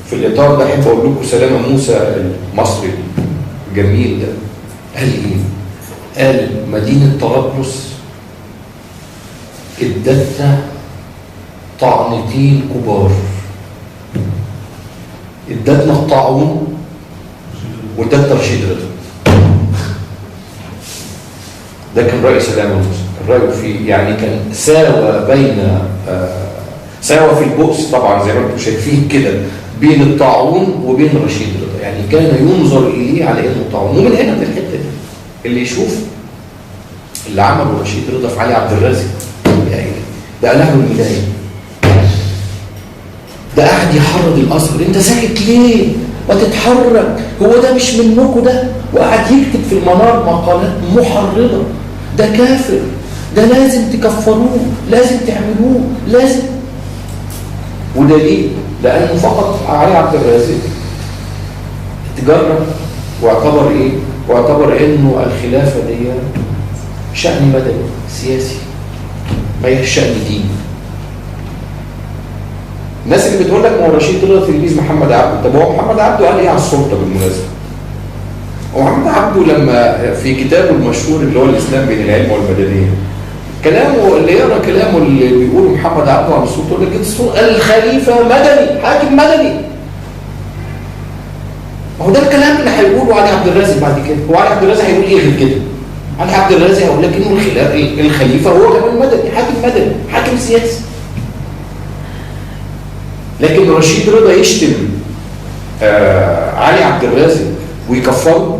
في الاطار ده احب اقول لكم سلامه موسى المصري الجميل ده قال ايه؟ قال مدينة طرابلس ادتنا طعنتين كبار، ادتنا الطاعون وادتنا رشيد رضا. ده كان رأي سلامة موسى، كان رأيه في يعني كان ساوى بين ساوى في البؤس طبعا زي ما انتم شايفين كده بين الطاعون وبين رشيد رضا، يعني كان ينظر اليه على انه طاعون. ومن هنا من الحتة دي اللي يشوف اللي عمله رشيد رضا في علي عبد الرازق، يعني ده قلعه الميداني، ده قاعد يحرض الازهر، انت ساكت ليه؟ ما تتحرك، هو ده مش منكم ده؟ وقعد يكتب في المنار مقالات محرضه، ده كافر، ده لازم تكفروه، لازم تعملوه، لازم. وده ليه؟ لانه فقط علي عبد الرازق اتجرأ واعتبر ايه؟ واعتبر انه الخلافة دي شأن مدني سياسي، ما هي شأن ديني. الناس اللي بتقول لك ما هو رشيد رضا تلميذ محمد عبده، طب هو محمد عبده قال ايه على السلطة بالمناسبة؟ هو محمد عبده لما في كتابه المشهور اللي هو الاسلام بين العلم والمدنية، كلامه اللي يقرا كلامه اللي بيقوله محمد عبده عن السلطة يقول لك الخليفة مدني، حاكم مدني. ما هو ده الكلام اللي هيقوله علي عبد الرازق بعد كده. هو علي عبد الرازق هيقول ايه غير كده؟ علي عبد الرازق هيقول لك انه الخليفة هو كمان مدني، حاكم مدني، حاكم سياسي. لكن رشيد رضا يشتم علي عبد الرازق ويكفره،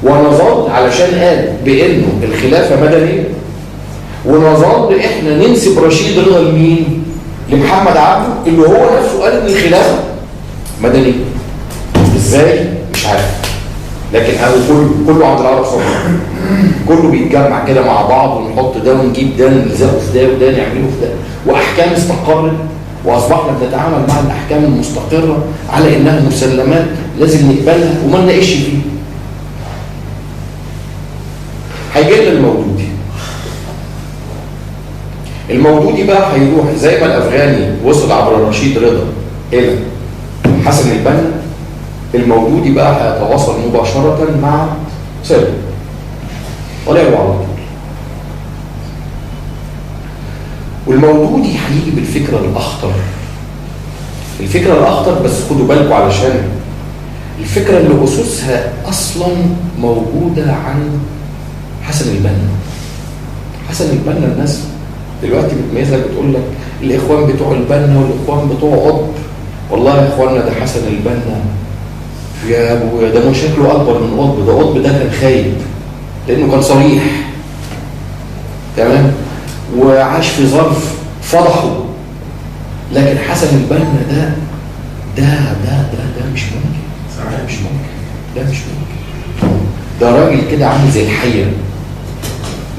ونظل علشان قال بانه الخلافة مدنية، ونظل احنا ننسب رشيد رضا لمين؟ لمحمد عبده اللي هو نفسه قال ان الخلافة مدنية. ازاي؟ مش عارف، لكن اهو كله عند العرب صبري، كله بيتجمع كده مع بعض، ونحط ده ونجيب ده ونلزقه في ده وده نعمله في ده، واحكام استقرت، واصبحنا بنتعامل مع الاحكام المستقره على انها مسلمات لازم نقبلها وما نناقش فيها. هيجي لنا المودودي. المودودي بقى هيروح زي ما الافغاني وصل عبر رشيد رضا الى حسن البنا، المودودي بقى هيتواصل مباشرة مع سيد طلعوا على طول. والمودودي هيجي بالفكرة الاخطر. الفكرة الاخطر بس خدوا بالكم، علشان الفكرة اللي اسسها اصلا موجودة عند حسن البنا. حسن البنا الناس دلوقتي بتميزك، بتقول لك الاخوان بتوع البنا والاخوان بتوع قطب. والله يا اخوانا ده حسن البنا يا ابويا ده مشاكله اكبر من قطب، ده قطب ده كان خايب لانه كان صريح، تمام، وعاش في ظرف فضحه. لكن حسن البنا ده ده ده ده ده مش ممكن، ده مش ممكن، ده مش ممكن. ده راجل كده عامل زي الحية،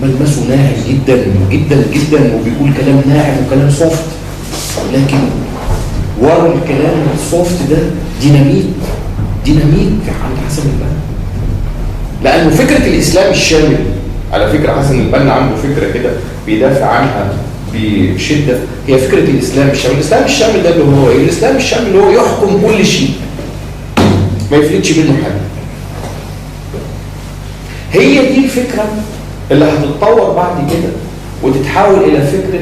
ملمسه ناعم جدا جدا جدا، وبيقول كلام ناعم وكلام soft، لكن ورا الكلام ال soft ده ديناميت، ديناميت عند حسن البنا. لانه فكرة الاسلام الشامل، على فكرة حسن البنا عنده فكرة كده بيدافع عنها بشده، هي فكرة الاسلام الشامل. الاسلام الشامل ده اللي هو ايه؟ الاسلام الشامل اللي هو يحكم كل شيء، ما يفلتش منه حاجة. هي دي الفكرة اللي هتتطور بعد كده وتتحول الى فكرة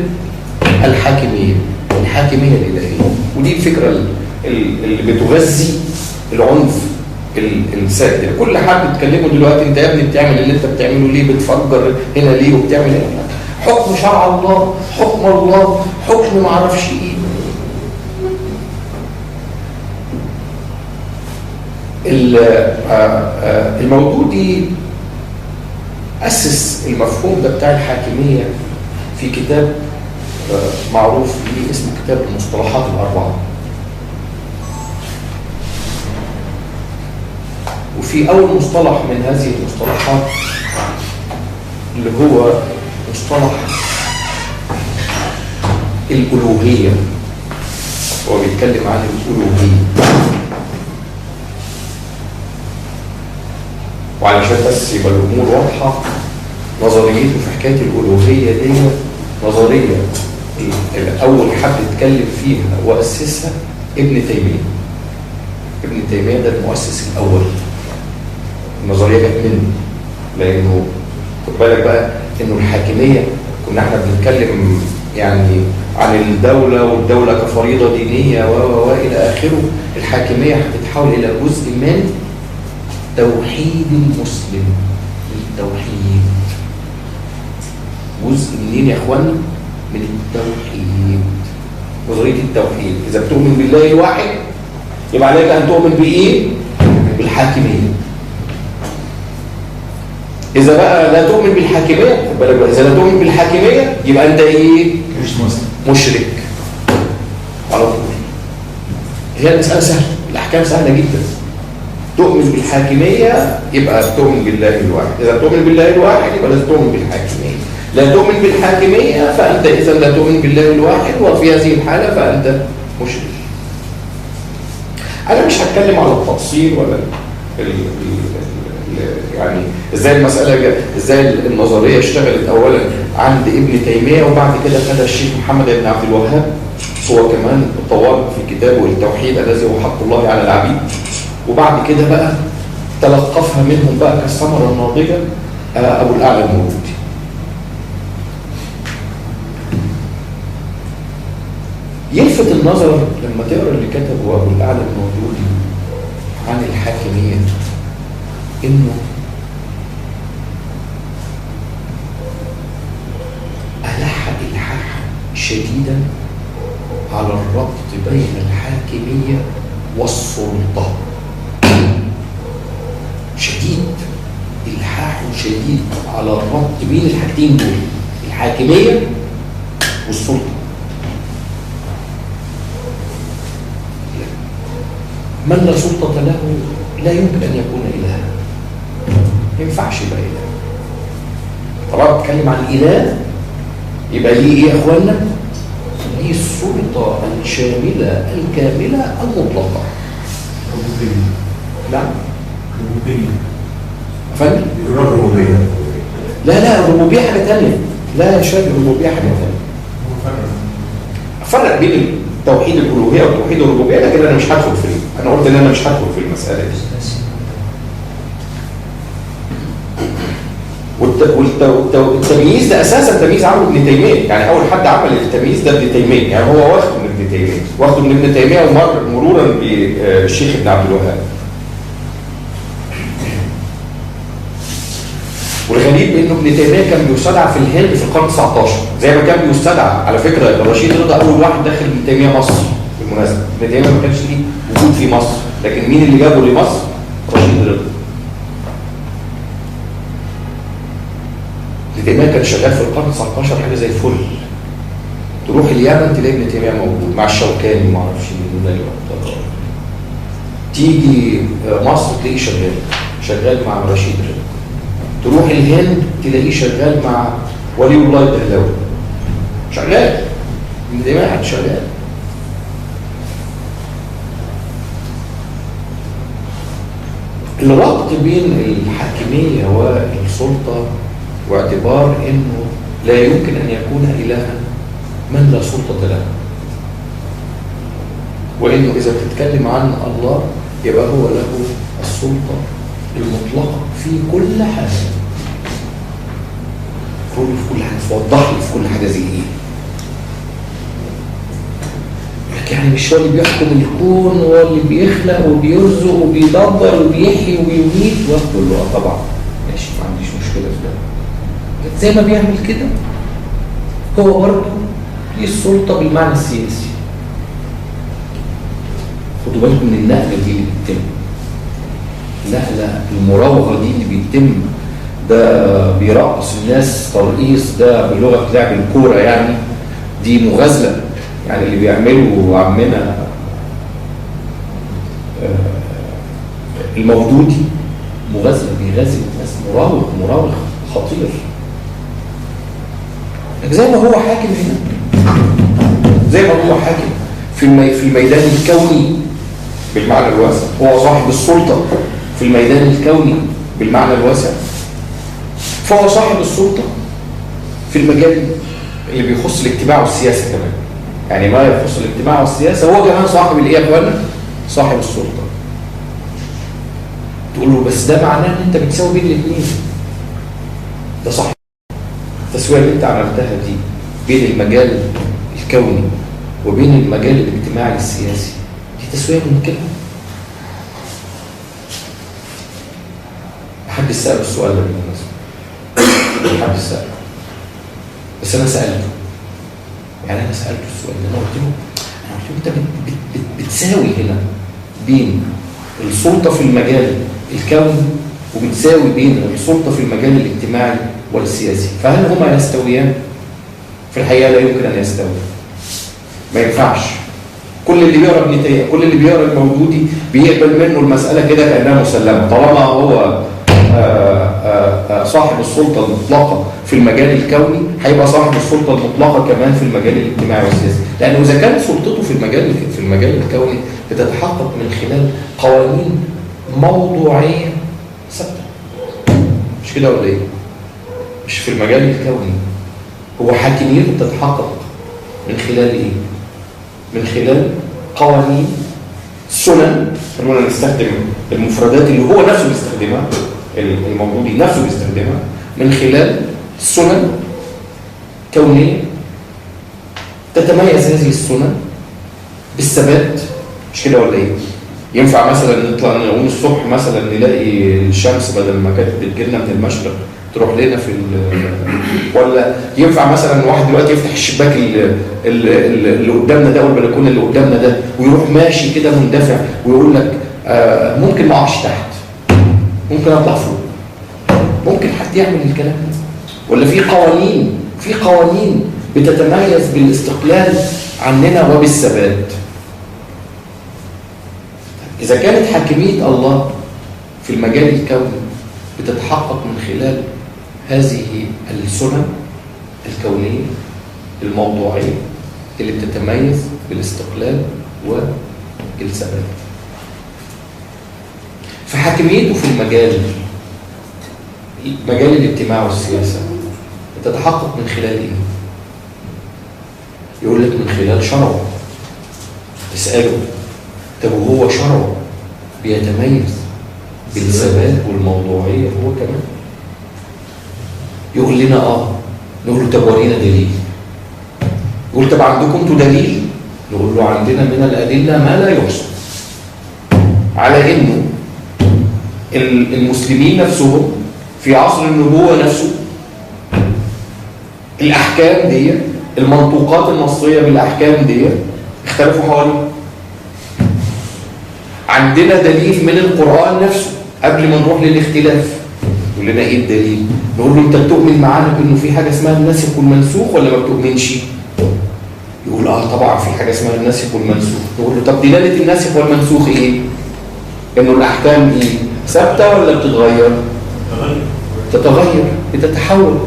الحاكمية، الحاكمية الالهية. ودي الفكرة اللي بتغذي العنف السائد. كل حد بتكلمه دلوقتي انت يا ابني بتعمل اللي انت بتعمله ليه؟ بتفجر هنا ليه؟ وبتعمل هنا؟ حكم شرع الله، حكم الله، حكم ما اعرفش ايه. المودودي أسس المفهوم ده بتاع الحاكمية في كتاب معروف ليه اسمه كتاب المصطلحات الأربعة. وفي أول مصطلح من هذه المصطلحات اللي هو مصطلح الألوهية. هو بيتكلم عن الألوهية، وعلشان بس يبقى الأمور واضحة، نظريته في حكاية الألوهية دي نظرية الأول حد اتكلم فيها وأسسها ابن تيمية. ابن تيمية ده المؤسس الأول، النظرية جت منه، لأنه خد بالك بقى إنه الحاكمية كنا احنا بنتكلم يعني عن الدولة والدولة كفريضة دينية و إلى آخره. الحاكمية هتتحول إلى جزء من توحيد المسلم، التوحيد. جزء منين يا اخوانا؟ من التوحيد، نظرية التوحيد. إذا بتؤمن بالله الواحد يبقى عليك أن تؤمن بإيه؟ بالحاكمية. إذا بقى لا تؤمن بالحاكمية، خد بالك بقى، إذا لا تؤمن بالحاكمية يبقى أنت إيه؟ مش مسلم، مشرك على طول. هي المسألة سهلة، الأحكام سهلة جدا. تؤمن بالحاكمية يبقى تؤمن بالله الواحد، إذا تؤمن بالله الواحد يبقى لازم تؤمن بالحاكمية. لا تؤمن بالحاكمية فأنت إذا لا تؤمن بالله الواحد، وفي هذه الحالة فأنت مشرك. أنا مش هتكلم على التفصيل ولا ال يعني ازاي المسألة، ازاي النظرية اشتغلت أولا عند ابن تيمية، وبعد كده خدها الشيخ محمد بن عبد الوهاب، هو كمان طور في كتابه التوحيد الذي هو حق الله على العبيد، وبعد كده بقى تلقفها منهم بقى كالثمرة الناضجة أبو الأعلى المودودي. يلفت النظر لما تقرأ اللي كتبه أبو الأعلى المودودي عن الحاكمية إنه ألح إلحاحا شديدا على الربط بين شديد، الحاحه شديد على الربط بين الحاجتين دول، الحاكمية والسلطة. من لا سلطة له لا يمكن ان يكون الها، ما ينفعش يبقى اله. طبعا بتكلم عن اله يبقى ليه ايه يا اخوانا؟ ليه السلطة الشاملة الكاملة المطلقة. ربوبية. نعم. ربوبية. فندم؟ الربوبية. لا لا، الربوبية حاجة ثانية. لا يا شباب، الربوبية حاجة ثانية. فرق بين توحيد الالوهية وتوحيد الربوبية، لكن انا مش هدخل في، انا قلت ان انا مش هدخل في المسالة دي. والتمييز ده اساسا تمييز عمله ابن تيمية، يعني اول حد عمل التمييز ده ابن تيمية، يعني هو واخده من ابن تيمية، واخده من ابن تيمية ومر مرورا بالشيخ ابن عبد الوهاب. والغريب انه ابن تيمية كان بيستدعى في الهند في القرن 19، زي ما كان بيستدعى على فكرة الرشيد رضا اول واحد دخل ابن تيمية مصر بالمناسبة، ابن تيمية ما كانش ليه وجود في مصر، لكن مين اللي جابه لمصر؟ رشيد رضا. ابن تيمية كان شغال في القرن 19 حاجة زي الفل. تروح اليمن تلاقي ابن تيمية موجود مع الشوكاني وما اعرفش مين. تيجي مصر تلاقيه شغال مع رشيد رضا. تروح الهند تلاقيه شغال مع ولي الله الدهلاوي. شغال. ابن تيمية قاعد شغال. الربط بين الحاكمية والسلطة واعتبار انه لا يمكن ان يكون الها من لا سلطة له، وانه اذا بتتكلم عن الله يبقى هو له السلطة المطلقة في كل حاجة. في كل حاجة، توضح لي في كل حاجة زي ايه؟ يعني مش هو اللي بيحكم الكون، هو اللي بيخلق وبيرزق وبيدبر وبيحيي وبيميت وكله. طبعا ماشي، ما عنديش مشكلة في ده. زي ما بيعمل كده هو برضه ليه السلطة بالمعنى السياسي. خدوا بالكم من النقلة دي اللي بتتم، النقلة المراوغه دي اللي بيتم، ده بيرقص الناس ترقيص، ده بلغه لعب الكورة يعني، دي مغازله يعني اللي بيعمله عمنا المودودي مغازله، بيغازل الناس، مراوغ، مراوغ خطير. زي ما هو حاكم هنا، زي ما هو حاكم في الميدان الكوني بالمعنى الواسع، هو صاحب السلطة في الميدان الكوني بالمعنى الواسع، فهو صاحب السلطة في المجال اللي بيخص الاجتماع والسياسة كمان. يعني ما يخص الاجتماع والسياسة هو كمان صاحب الايه يا اخوانا؟ صاحب السلطة. تقول له بس ده معناه ان انت بتساوي بين الاثنين. ده صح. التسوية اللي انت عملتها دي بين المجال الكوني وبين المجال الاجتماعي السياسي، دي تسويه ممكنة؟ محدش سأله السؤال ده بالمناسبة. محدش سأله. بس انا سألته. يعني انا سألته السؤال ده، انا قلت له انت بتساوي هنا بين السلطة في المجال الكوني وبتساوي بين السلطة في المجال الاجتماعي والسياسي، فهل هما يستويان؟ في الحقيقة لا يمكن ان يستوي. ما ينفعش. كل اللي بيقرا ابن تيمية، كل اللي بيقرا المودودي بيقبل منه المسالة كده كانها مسلمة، طالما هو صاحب السلطة المطلقة في المجال الكوني هيبقى صاحب السلطة المطلقة كمان في المجال الاجتماعي والسياسي، لانه اذا كانت سلطته في المجال الكوني بتتحقق من خلال قوانين موضوعية ثابتة. مش كده ولا ايه؟ مش في المجال الكوني، هو حاكميته بتتحقق من خلال ايه؟ من خلال قوانين، سنن، خلونا نستخدم المفردات اللي هو نفسه بيستخدمها، الموجودي نفسه بيستخدمها، من خلال سنن كونية تتميز هذه السنن بالثبات. مش كده ولا ايه؟ ينفع مثلا نطلع نقوم الصبح مثلا نلاقي الشمس بدل ما كانت بتجيلنا من المشرق تروح لنا في ولا ينفع مثلا واحد دلوقتي يفتح الشباك اللي قدامنا ده والبلكونه اللي قدامنا ده ويروح ماشي كده مندفع ويقول لك ممكن ما اقعش تحت؟ ممكن اطلع فوق. ممكن حد يعمل الكلام ده؟ ولا في قوانين، في قوانين بتتميز بالاستقلال عننا وبالثبات. إذا كانت حاكمية الله في المجال الكوني بتتحقق من خلال هذه السنن الكونية الموضوعية اللي بتتميز بالاستقلال والثبات، فحاكميته في المجال، مجال الاجتماع والسياسة، بتتحقق من خلال إيه؟ يقول لك من خلال شرعه. تسأله طب وهو شرعه بيتميز بالثبات والموضوعية هو كمان؟ يقول لنا آه. نقول له طب ورينا دليل. يقول طب عندكم انتوا دليل؟ نقول له عندنا من الأدلة ما لا يحصى على إنه المسلمين نفسهم في عصر النبوة نفسه الأحكام دي، المنطوقات النصية بالأحكام دي اختلفوا حواليها. عندنا دليل من القرآن نفسه قبل ما نروح للاختلاف. يقول لنا ايه الدليل؟ نقول له انت بتؤمن معانا بانه في حاجة اسمها الناسخ والمنسوخ ولا ما بتؤمنش؟ يقول اه طبعا في حاجة اسمها الناسخ والمنسوخ. نقول له طب دلالة الناسخ والمنسوخ ايه؟ انه الاحكام ايه؟ ثابتة ولا بتتغير؟ تتغير، بتتحول.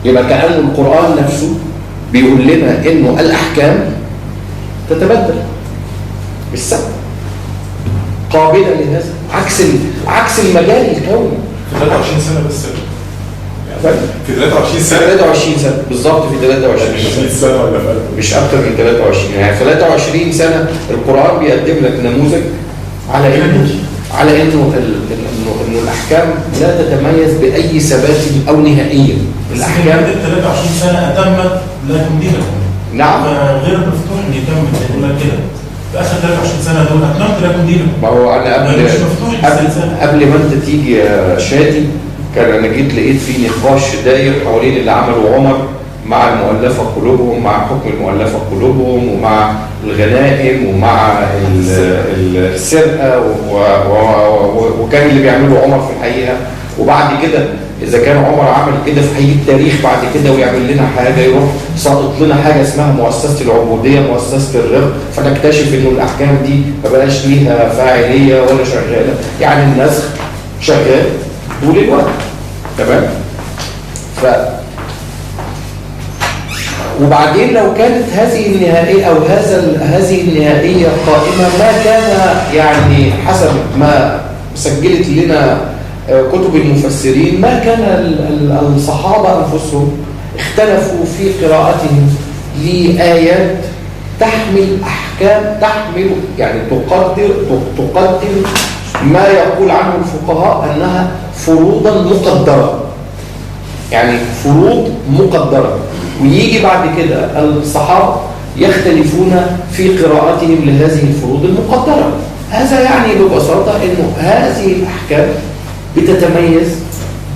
يبقى كأن القرآن نفسه بيقول لنا انه الاحكام تتبدل، مش ثابتة، قابله لهذا، عكس المجال الكوني. في 23 سنة بس، يعني في 23 سنة، 23 سنة بالظبط، في 23 سنة ولا فرق؟ مش اكتر من 23، يعني في 23 سنة القرآن بيقدم لك نموذج على انه انه الاحكام لا تتميز باي ثبات او نهائية. الاحكام 23 سنة اتمت لكم دينكم. نعم، غير مفتوح ان يتم، يقول لك كده في اخر 23 سنة دول اتممت لكم دينكم. ما هو انا قبل ما انت تيجي يا شادي، كان انا جيت لقيت في نقاش داير حوالين اللي عمله عمر مع المؤلفة قلوبهم، مع حكم المؤلفة قلوبهم، ومع الغنائم، ومع السرقة، وكان اللي بيعمله عمر في الحقيقة. وبعد كده اذا كان عمر عمل كده في حقيقة التاريخ بعد كده ويعمل لنا حاجة، يروح ساقط لنا حاجة اسمها مؤسسة العبودية، مؤسسة الرق، فنكتشف انه الاحكام دي ما بقاش ليها فاعلية ولا شغالة. يعني النسخ شغال طول الوقت، تمام؟ وبعدين لو كانت هذه النهائية أو هذه النهائية قائمة، ما كان يعني حسب ما سجلت لنا كتب المفسرين، ما كان الصحابة أنفسهم اختلفوا في قراءتهم لآيات تحمل أحكام، تحمل يعني تقدر ما يقول عنه الفقهاء أنها فروضا مقدرة، يعني فروض مقدرة. ويجي بعد كده الصحابة يختلفون في قراءتهم لهذه الفروض المقدرة. هذا يعني ببساطة أنه هذه الأحكام بتتميز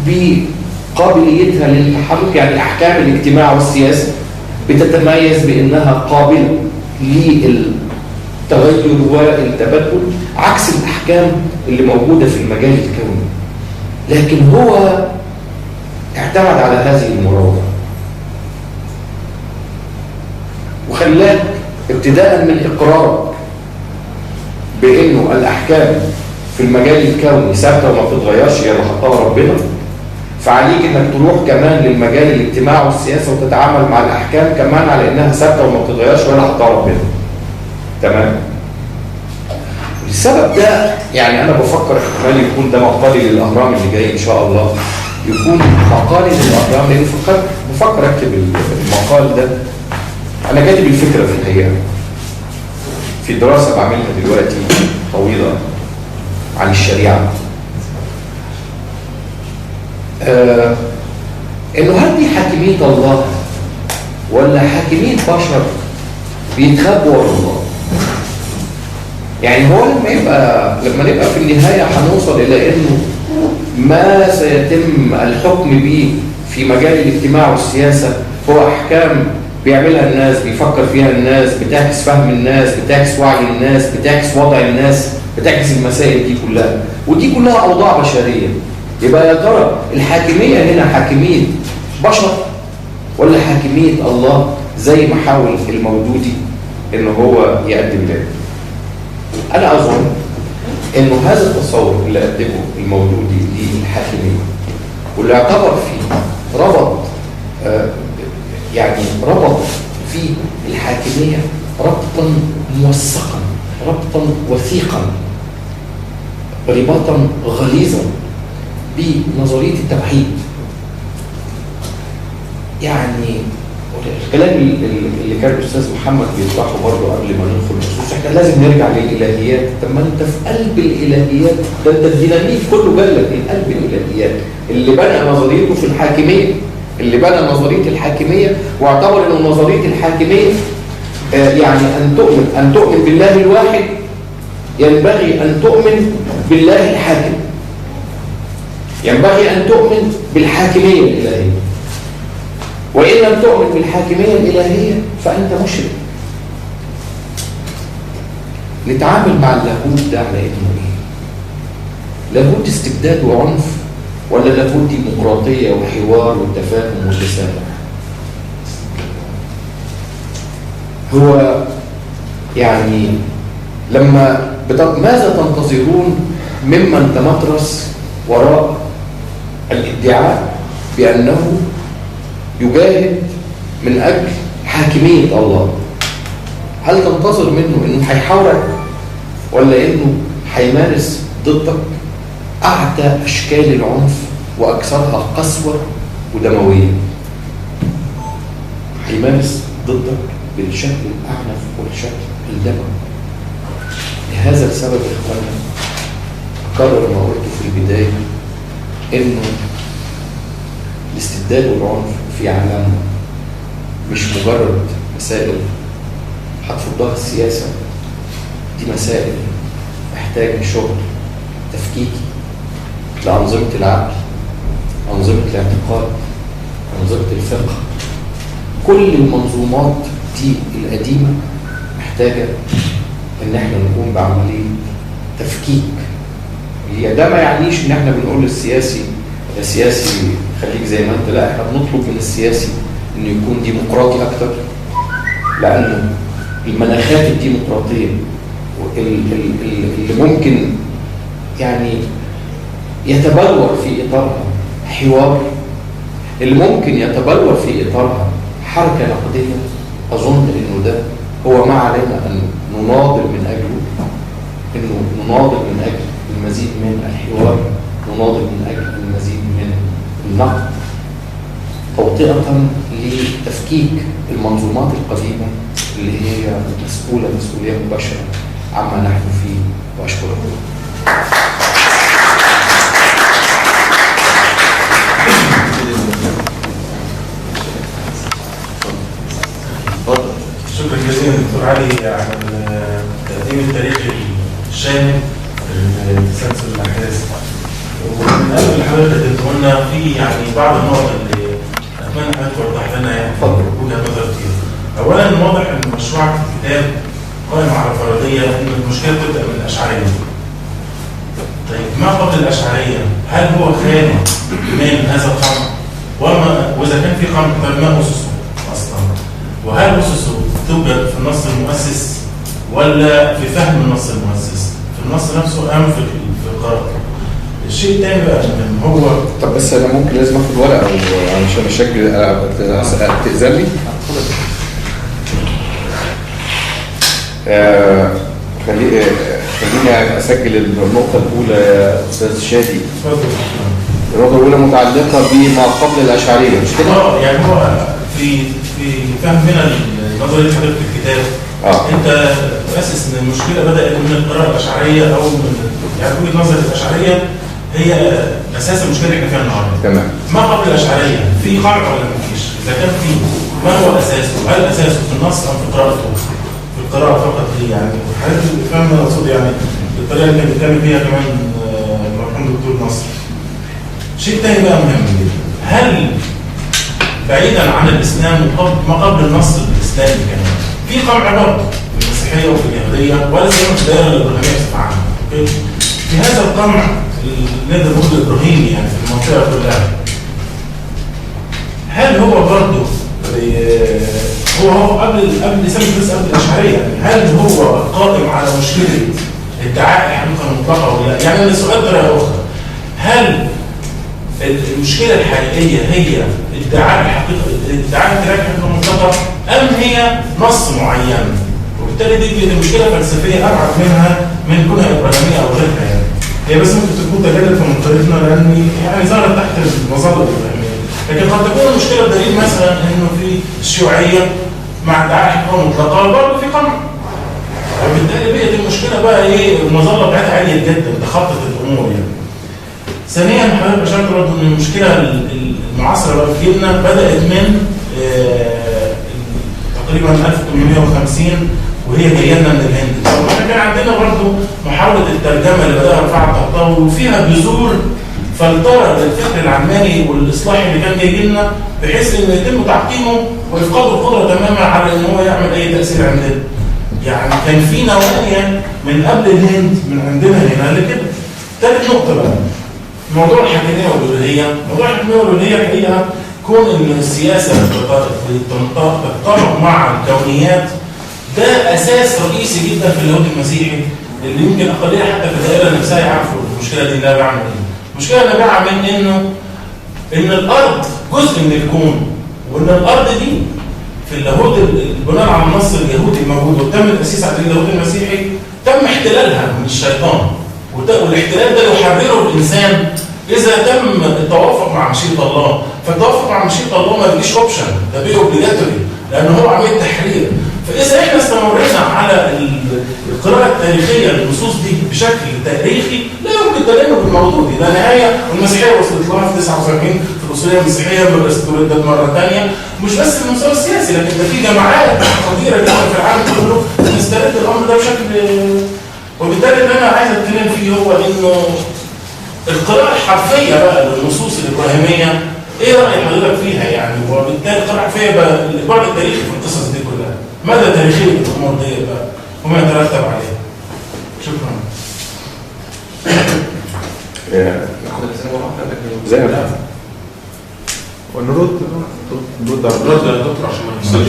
بقابليتها للتحرك، يعني أحكام الاجتماع والسياسة بتتميز بأنها قابلة للتغير والتبدل، عكس الأحكام اللي موجودة في المجال الكوني. لكن هو اعتمد على هذه المراوغة وخلاك ابتداء من إقرارك بأنه الأحكام في المجال الكوني ثابتة وما بتتغيرش، هي اللي حطها ربنا، فعليك انك تروح كمان للمجال الاجتماع والسياسة وتتعامل مع الأحكام كمان على انها ثابتة وما بتتغيرش ولا حطها ربنا. تمام؟ السبب ده يعني أنا بفكر احتمال يكون ده مقالي للأهرام اللي جاي إن شاء الله، يكون مقالي للأهرام، لأن بفكر أكتب المقال ده. أنا كاتب الفكرة في الحقيقة في دراسة بعملها دلوقتي طويلة عن الشريعة، إنه هل دي حاكمية الله ولا حاكمية بشر بيتخبوا ورا الله؟ يعني هو لما نبقى في النهاية هنوصل إلى إنه ما سيتم الحكم به في مجال الاجتماع والسياسة هو أحكام بيعملها الناس، بيفكر فيها الناس، بتعكس فهم الناس، بتعكس وعي الناس، بتعكس وضع الناس، بتعكس المسائل دي كلها، ودي كلها أوضاع بشرية. يبقى يا ترى الحاكمية هنا حاكمية بشر ولا حاكمية الله زي ما حاول المودودي إن هو يقدم لنا؟ أنا أظن إنه هذا التصور اللي قدمه المودودي للحاكمية واللي اعتبر فيه ربط يعني ربط في الحاكمية ربطا موثقا، ربطا وثيقا، رباطا غليظا بنظرية التوحيد. يعني الكلام اللي كان الأستاذ محمد بيطرحه برضه قبل ما ندخل النصوص، احنا لازم نرجع للإلهيات. طب ما انت في قلب الإلهيات، ده انت الديناميت كله جالك من قلب الإلهيات اللي بنى نظريته في الحاكمية، اللي بنى نظرية الحاكمية واعتبر ان نظرية الحاكمية يعني أن تؤمن بالله الواحد، ينبغي أن تؤمن بالله الحاكم، ينبغي أن تؤمن بالحاكمية الإلهية، وإن لم تؤمن بالحاكمية الإلهية فأنت مشرك. نتعامل مع اللاهوت ده على إنه إيه؟ لاهوت استبداد وعنف ولا لاهوت ديمقراطية وحوار وتفاهم وتسامح؟ هو يعني لما ماذا تنتظرون ممن تمترس وراء الادعاء بأنه يجاهد من أجل حاكمية الله؟ هل تنتظر منه إنه هيحاورك ولا إنه هيمارس ضدك أعتى أشكال العنف وأكثرها قسوة ودموية؟ هيمارس ضدك بالشكل الأعنف والشكل الدموي. لهذا السبب يا إخوانا أكرر ما قلته في البداية، إنه الاستبداد والعنف في عالمنا مش مجرد مسائل هتفضها السياسة، دي مسائل محتاجة شغل تفكيكي لأنظمة العقل، أنظمة الاعتقاد، أنظمة الفقه. كل المنظومات دي القديمة محتاجة إن احنا نقوم بعملية تفكيك. ده ما يعنيش إن احنا بنقول للسياسي يا سياسي خليك زي ما انت، لا، احنا بنطلب من السياسي انه يكون ديمقراطي اكتر، لانه المناخات الديمقراطية اللي ممكن يعني يتبلور في اطارها حوار، اللي ممكن يتبلور في اطارها حركة نقدية، اظن انه ده هو ما علينا ان نناضل من اجله، انه نناضل من اجل المزيد من الحوار، نناضل من اجل المزيد من النقد، توطئة لتفكيك المنظومات القديمة اللي هي مسؤولة مسؤولية مباشرة عما نحن فيه. وأشكركم. شكرا جزيلا دكتور علي على التقديم التاريخي الشامل لتسلسل الأحداث. ومن قبل اللي حضرتك قدمته لنا في يعني بعض النقط اللي اتمنى حضرتك توضح لنا يعني وجهه نظرك فيها. اولا واضح ان مشروعك في الكتاب قائم على فرضية ان المشكلة بتبدا من الاشعرية. طيب ما قبل الاشعرية هل هو خالي من هذا القمع؟ واذا كان في قمع طيب ما اسسه اصلا؟ وهل اسسه توجد في النص المؤسس ولا في فهم النص المؤسس؟ في النص نفسه ام في قراءته؟ الشيء الثاني بقى ان هو طب بس انا ممكن لازم اخد ورقة علشان اشكل تاذن لي؟ خليني اسجل النقطة الاولى يا استاذ شادي. اتفضل. النقطة الاولى متعلقه بما قبل الاشعرية مش كده؟ يعني هو في فهمنا نظرية حضرتك في الكتاب انت تؤسس ان المشكلة بدات من القراءة الاشعرية او من يعني وجهه نظر الاشعرية هي اساس المشكلة اللي احنا فيها النهارده. تمام. ما قبل الاشعرية في قمع ولا ما فيش؟ اذا كان في ما هو اساسه؟ هل اساسه في النص ام في قراءته؟ في القراءة فقط ليه يعني؟ حضرتك فاهم انا اقصد يعني الطريقة اللي كان بيتعمل بيها كمان المرحوم دكتور نصر. شيء ثاني بقى مهم جدا، هل بعيدا عن الاسلام وما قبل النص الاسلامي كمان في قمع برضه في المسيحية وفي اليهودية ولا سيما في الدائرة الابراهيمية بصفة عامة. okay؟ في هذا القمع اللي نقدر نقول الابراهيمي يعني في المنطقة كلها، هل هو برضه هو قبل الاسلام بس قبل الاشعرية يعني، هل هو قائم على مشكلة ادعاء الحقيقة المطلقة ولا لا؟ يعني السؤال بطريقة اخرى، هل المشكلة الحقيقية هي ادعاء الحقيقة، ادعاء الحقيقة المطلقة، ام هي نص معين؟ وبالتالي دي مشكلة فلسفية ابعد منها من كونها ابراهيميه او غيرها يعني. هي بس ممكن تكون تجدد في منطقتنا لان يعني ظهرت تحت المظلة الابراهيمية، لكن قد تكون المشكلة بدليل مثلا انه في الشيوعية مع ادعاء الحقيقة المطلقة برضه في قمع. وبالتالي بقت المشكلة بقى ايه؟ المظلة بتاعتها عالية جدا، تخطت الامور يعني. ثانيا حضرتك اشرت برضه ان المشكلة المعاصرة بقى في جيلنا بدات من تقريبا 1850 وهي جاية لنا من الهند. احنا كان عندنا برضه محاولة الترجمة اللي بداها رفاعة الطهطاوي وفيها بذور فلترة للفكر العلماني والاصلاحي اللي كان جاي لنا، بحيث انه يتم تعقيمه وافقاده القدرة تماما على ان هو يعمل اي تاثير عندنا. يعني كان في نوايا من قبل الهند من عندنا هنا لكده. ثالث نقطة بقى موضوع الحاكمية والالوهية. موضوع الحاكمية والالوهية الحقيقة كون ان السياسة تتطابق مع الكونيات ده اساس رئيسي جدا في اللاهوت المسيحي، اللي يمكن اقلية حتى في الدائرة نفسها يعرفوا المشكلة دي نابعة من ايه. المشكلة نابعة من انه ان الارض جزء من الكون، وان الارض دي في اللاهوت بناء على النص اليهودي الموجود وتم التاسيس على اللاهوت المسيحي تم احتلالها من الشيطان، والاحتلال ده يحرره الانسان اذا تم التوافق مع مشيئة الله. فالتوافق مع مشيئة الله ما بيجيش option، ده بيجي obligatory لان هو عملية تحرير. فاذا احنا استمرينا على القراءة التاريخية للنصوص دي بشكل تاريخي لا يمكن تلمه بالموضوع دي، ده نهاية. والمسيحية وصلت لها في 79 في الاصولية المسيحية استردت مرة ثانية، مش بس في المستوى السياسي لكن ده في جماعات خطيرة جدا في العالم كله بتسترد الامر ده بشكل. وبالتالي اللي انا عايز اتكلم فيه هو انه القراءة الحرفية بقى للنصوص الابراهيمية ايه راي حضرتك فيها يعني؟ وبالتالي القراءة الحرفية بقى البعد التاريخي في القصص دي كلها، مدى تاريخية الامور دي بقى وما يترتب عليها. شكرا. ناخد الاسئلة مرة واحدة زي ما ونرد نرد على رد يا دكتور عشان ما نفصلش.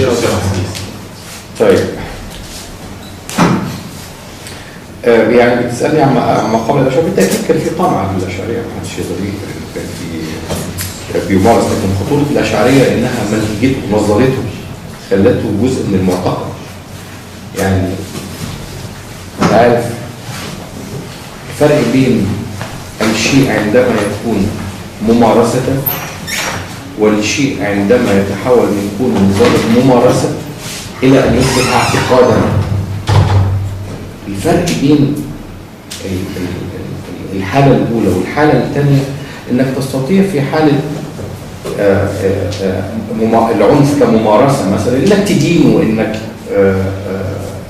طيب يعني بتسالني عن ما قبل الاشعرية، بالتاكيد كان في قمع للاشعريه، ما حدش يقدر ينكر انه كان في بيمارس، لكن خطورة الاشعرية انها منهجته نظرته خلته جزء من المعتقد. يعني انت عارف الفرق بين الشيء عندما يكون ممارسة والشيء عندما يتحول من كونه مجرد ممارسة الى ان يصبح اعتقادا. الفرق بين الحالة الأولى والحالة الثانية إنك تستطيع في حالة العنف كممارسة مثلا إنك تدين وإنك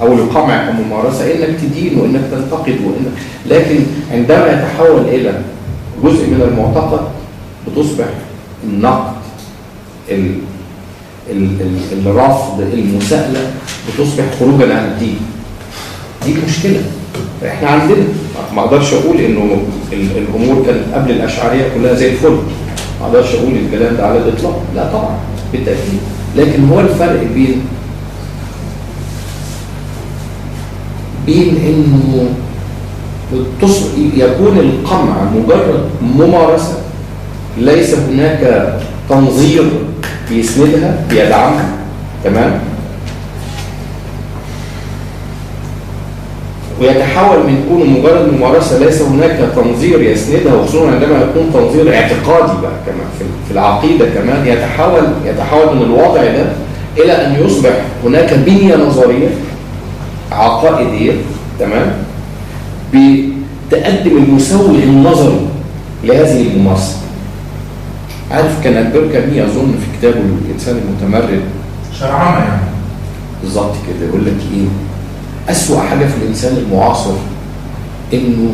أو القمع كممارسة إنك تدين وإنك تنتقد وإنك، لكن عندما يتحول إلى جزء من المعتقد بتصبح النقد الرفض المساءلة بتصبح خروجا عن الدين. دي مشكلة احنا عندنا. ما اقدرش اقول انه الامور كانت قبل الاشعرية كلها زي الفل، ما اقدرش اقول الكلام ده على الاطلاق، لا طبعا بالتاكيد، لكن هو الفرق بين انه يكون القمع مجرد ممارسة ليس هناك تنظير بيسندها بيدعمها، تمام، ويتحول من كونه مجرد ممارسة ليس هناك تنظير يسندها، وخصوصا عندما يكون تنظير اعتقادي بقى كمان في العقيدة كمان، يتحول من الوضع ده الى ان يصبح هناك بنيه نظرية عقائدية، تمام، بتقدم المسوغ النظري لهذه الممارسة. عارف كان البير كامي اظن في كتابه الانسان المتمرد شرعنه يعني بالظبط كده، يقول لك ايه؟ أسوأ حاجة في الإنسان المعاصر إنه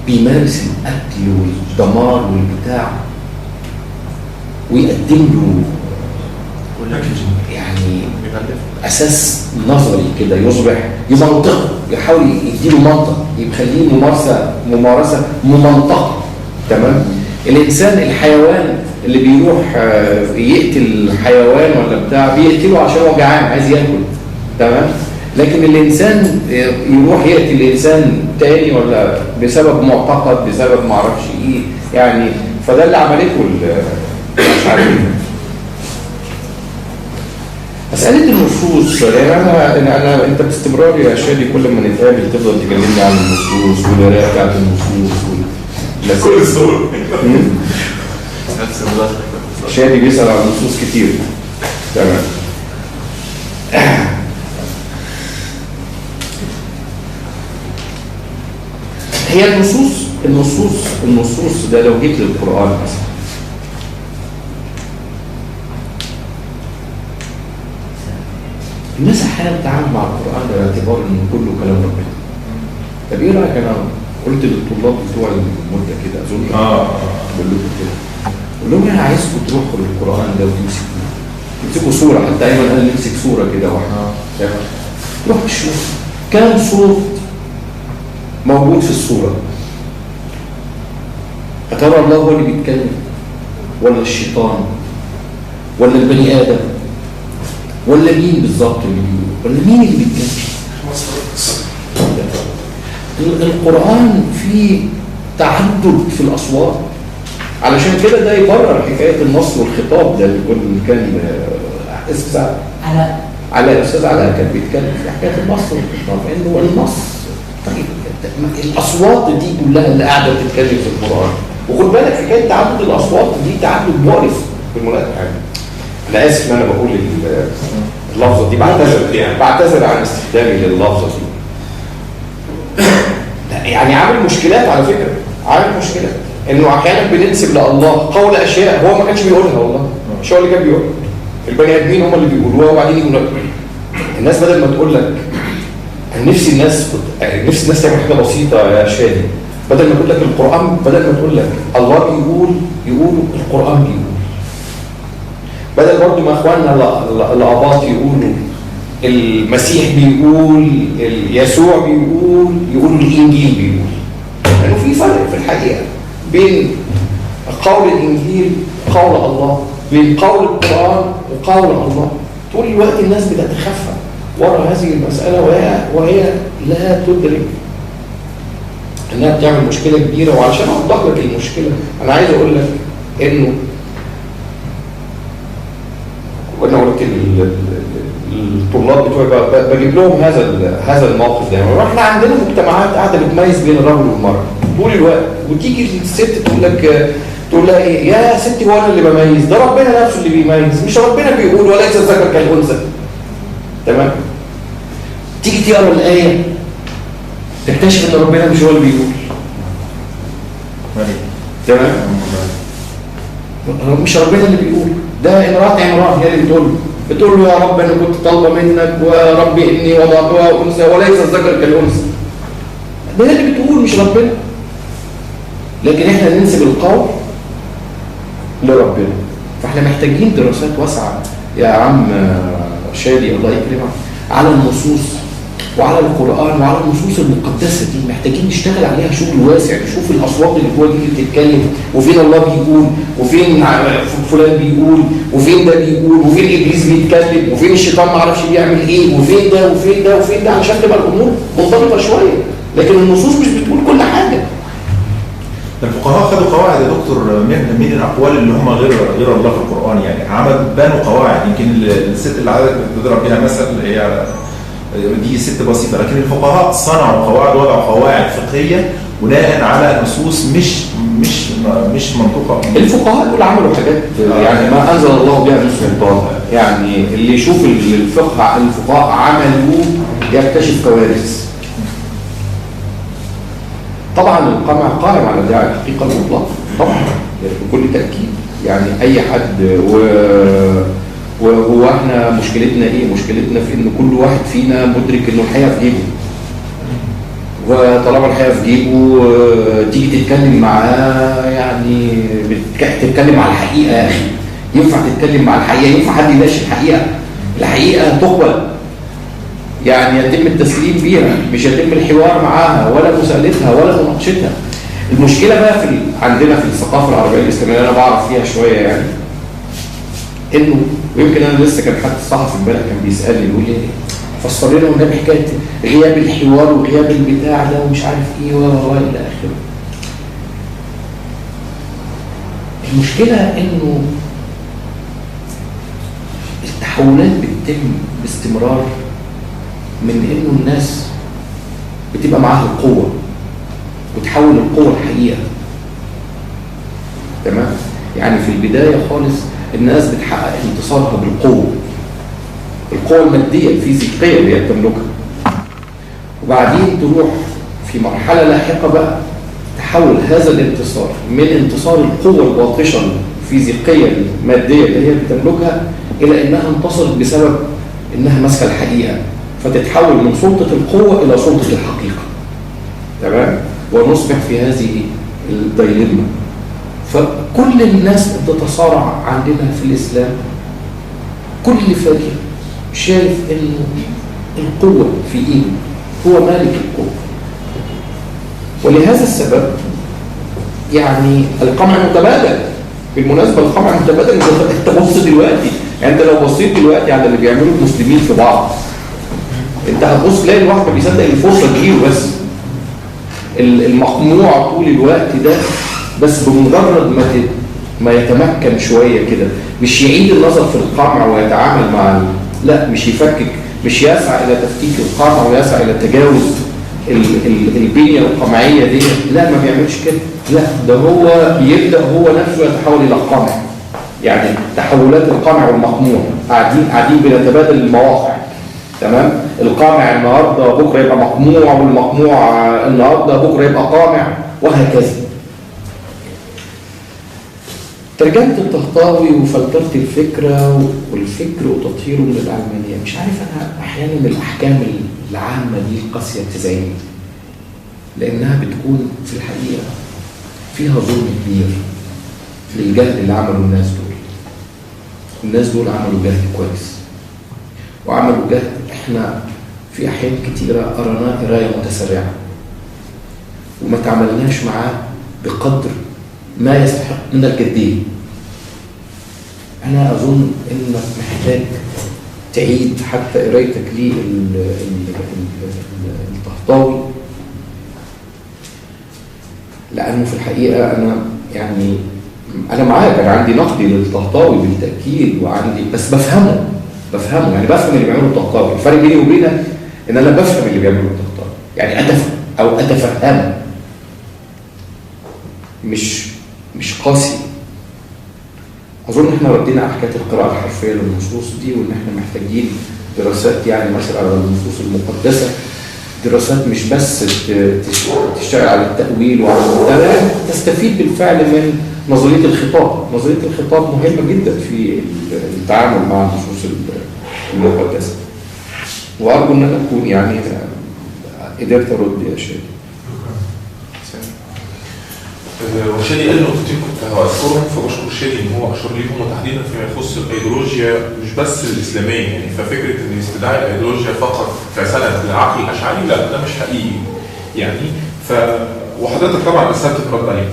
بيمارس القتل والدمار والبتاع ويقدم له يعني اساس نظري كده، يصبح يمنطقه، يحاول يديله منطق، يخليه ممارسة ممنطقه. تمام؟ الانسان الحيوان اللي بيروح يقتل حيوان ولا بتاع، بيقتله عشان هو جعان عايز ياكل. تمام؟ لكن الانسان يروح يقتل انسان تاني ولا بسبب معتقد، بسبب ما اعرفش ايه يعني. فده اللي عملته مش عارف ايه. مسألة النصوص، يعني أنا أنت باستمرار يا شادي كل ما نتقابل تفضل تكلمني عن النصوص والقراءة بتاعت النصوص كل الصور. نفس المداخلة. شادي بيسأل عن النصوص كتير. تمام. هي النصوص ده لو جيت للقرآن مثلا، الناس احيانا بتتعامل مع القرآن ده باعتبار انه كله كلام ربنا. طب ايه رأيك؟ انا قلت للطلاب بتوع المدة كده، اظن بقول لكم كده، قول لهم انا عايزكم تروحوا للقرآن ده وتمسكوه، تمسكوا صورة، حتى ايمن قال نمسك صورة كده واحدة. تمام؟ روح شوف كام صوت موجود في الصورة. يا ترى الله هو اللي بيتكلم ولا الشيطان ولا البني آدم ولا مين بالظبط اللي بيقول ولا مين اللي بيتكلم؟ القرآن فيه تعدد في الأصوات، علشان كده ده يبرر حكاية النص والخطاب ده اللي كان اسمه علاء، الأستاذ علاء كان بيتكلم في حكاية النص والخطاب، إنه النص. طيب الأصوات دي كلها اللي قاعدة بتتكلم في القرآن، وخد بالك حكاية تعدد الأصوات دي تعدد مقرف بالمناسبة. يعني أنا آسف إن أنا بقول اللفظة دي، بعتذر عن استخدامي لللفظة دي. يعني عامل مشكلات على فكرة، عامل مشكلات إنه أحيانا بننسب لله قول أشياء هو ما كانش بيقولها، والله مش هو اللي كان بيقولها، البني آدمين هم اللي بيقولوها. وبعدين يقولوا الناس بدل ما تقول لك نفسي الناس تعمل حاجة بسيطة يا شادي، بدل ما تقول لك القرآن، بدل ما تقول لك الله بيقول، يقولوا القرآن بيقول. بدل برضو ما اخواننا الاباط يقولوا المسيح بيقول، يسوع بيقول، يقولوا الانجيل بيقول. لانه في فرق في الحقيقة بين قول الانجيل وقول الله، بين قول القران وقول الله. طول الوقت الناس بتتخفى وراء هذه المسالة وهي لا تدرك انها بتعمل مشكلة كبيرة. وعشان اوضح لك المشكلة انا عايز اقول لك انه وانا قلت الطلاب بتوعي بجيب لهم هذا الموقف ده. احنا عندنا مجتمعات قاعدة بتميز بين الرجل والمراة طول الوقت، وتيجي الست تقول لها ايه يا ستي، هو انا اللي بميز؟ ده ربنا نفسه اللي بيميز، مش ربنا بيقول وليس الذكر كالانثى. تمام؟ تيجي تقرا الايه تكتشف ان ربنا مش هو اللي بيقول. تمام؟ مش ربنا اللي بيقول، ده امرأة عمران هي اللي بتقول له يا رب انا كنت طالبه منك، ويا رب اني وضعتها انثى وليس الذكر كالانثى. ده اللي بتقول مش ربنا. لكن احنا ننسب القول لربنا. فاحنا محتاجين دراسات واسعة يا عم شادي الله يكرمك على النصوص وعلى القرآن وعلى النصوص المقدسة دي، محتاجين نشتغل عليها شغل واسع، نشوف الأصوات اللي جوه دي اللي بتتكلم، وفين الله بيقول، وفين فلان بيقول، وفين ده بيقول، وفين إبليس بيتكلم، وفين الشيطان ما عرفش بيعمل إيه، وفين ده وفين ده وفين ده، علشان تبقى الأمور منضبطة شوية. لكن النصوص مش بتقول كل حاجة. الفقهاء خدوا قواعد يا دكتور من الاقوال اللي هم غير الله في القران، يعني عمل بنوا قواعد. يمكن الست اللي حضرتك بتضرب بيها مثل هي دي ست بسيطة، لكن الفقهاء صنعوا قواعد، وضعوا قواعد فقهية بناء على نصوص مش مش مش منطوقه. الفقهاء دول عملوا حاجات يعني ما انزل الله بها من سلطان، يعني اللي يشوف الفقه الفقهاء عملوه يكتشف كوارث. طبعا القمع قائم على داعي الحقيقة المطلقة طبعا بكل تاكيد، يعني اي حد وهو احنا مشكلتنا ايه؟ مشكلتنا في ان كل واحد فينا مدرك انه الحقيقة في جيبه. وطالما الحقيقة في جيبه تيجي تتكلم معاه، يعني بتتكلم على الحقيقة يا اخي، ينفع تتكلم مع الحقيقة؟ ينفع حد يناقش الحقيقة؟ الحقيقة تقبل، يعني يتم التسليم بيها، مش يتم الحوار معاها ولا مساءلتها ولا مناقشتها. المشكلة بقى في عندنا في الثقافة العربية الاسلامية اللي انا بعرف فيها شوية، يعني انه ويمكن انا لسه كان حد صحفي امبارح كان بيسالني بيقول لي فسر لنا والنبي حكاية غياب الحوار وغياب البتاع ده ومش عارف ايه و الى اخره. المشكلة انه التحولات بتتم باستمرار من انه الناس بتبقى معاها القوة وتحول القوة الحقيقة. تمام؟ يعني في البداية خالص الناس بتحقق انتصارها بالقوة، القوة المادية الفيزيقيه اللي هي بتملكها، وبعدين تروح في مرحلة لاحقة بقى تحول هذا الانتصار من انتصار القوة الباطشه الفيزيقيه المادية اللي هي بتملكها الى انها انتصرت بسبب انها ماسكه الحقيقة، فتتحول من سلطة القوة الى سلطة الحقيقة. تمام؟ ونصبح في هذه الدايلما. فكل الناس بتتصارع عندنا في الاسلام، كل فريق شايف انه القوة في ايده، هو مالك القوة. ولهذا السبب يعني القمع متبادل. بالمناسبة القمع متبادل، انت بص دلوقتي، يعني انت لو بصيت دلوقتي على اللي بيعملوه المسلمين في بعض، انت هتبص تلاقي الواحد ما بيصدق الفرصة تجيله، بس المقموع طول الوقت ده، بس بمجرد ما يتمكن شوية كده، مش يعيد النظر في القمع ويتعامل مع لا، مش يفكك، مش يسعى الى تفكيك القمع ويسعى الى تجاوز البنية القمعيه دي، لا ما بيعملش كده، لا ده هو بيبدا هو نفسه يتحول الى قمع. يعني تحولات القمع والمقموع قاعدين بنتبادل المواقع. تمام؟ القامع النهارده بكره يبقى مقموع، والمقموع النهارده بكره يبقى قامع، وهكذا. ترجمة الطهطاوي وفلترة الفكرة والفكر وتطهيره من العلمانية، مش عارف أنا أحيانا الأحكام العامة دي القاسية بتزعجني، لأنها بتكون في الحقيقة فيها ظلم كبير للجهل اللي عمله الناس دول. الناس دول عملوا جهل كويس، وعملوا جهد احنا في احيان كتيرة قرناه قرايه متسرعه وما تعاملناش معاه بقدر ما يستحق من الجدية. انا اظن انك محتاج تعيد حتى قرايتك للطهطاوي، لانه في الحقيقة انا يعني انا معاك، انا عندي نقدي للطهطاوي بالتاكيد، وعندي بس بفهمه يعني بفهم اللي بيعمله الطهطاوي. الفرق بيني وبينك ان انا بفهم اللي بيعمله الطهطاوي، يعني اتفهم او اتفهمه، مش قاسي. اظن احنا ردينا على حكاية القراءة الحرفية للنصوص دي، وان احنا محتاجين دراسات، يعني مثلا على النصوص المقدسة، دراسات مش بس تشتغل على التاويل وعلى المتابعة، تستفيد بالفعل من نظرية الخطاب. نظرية الخطاب مهمة جدا في التعامل مع النصوص المقدسة. وارجو ان انا اكون يعني قدرت ارد يا شادي. وشادي قال نقطتين كنت هذكرهم، فبشكر شادي ان هو اشار ليهم، وتحديدا فيما يخص الايديولوجيا مش بس الاسلامية. يعني ففكره ان استدعاء الايديولوجيا فقط كسند للعقل الاشعري، لا ده مش حقيقي يعني. وحضرتك طبعا اسهمت في الرد عليه.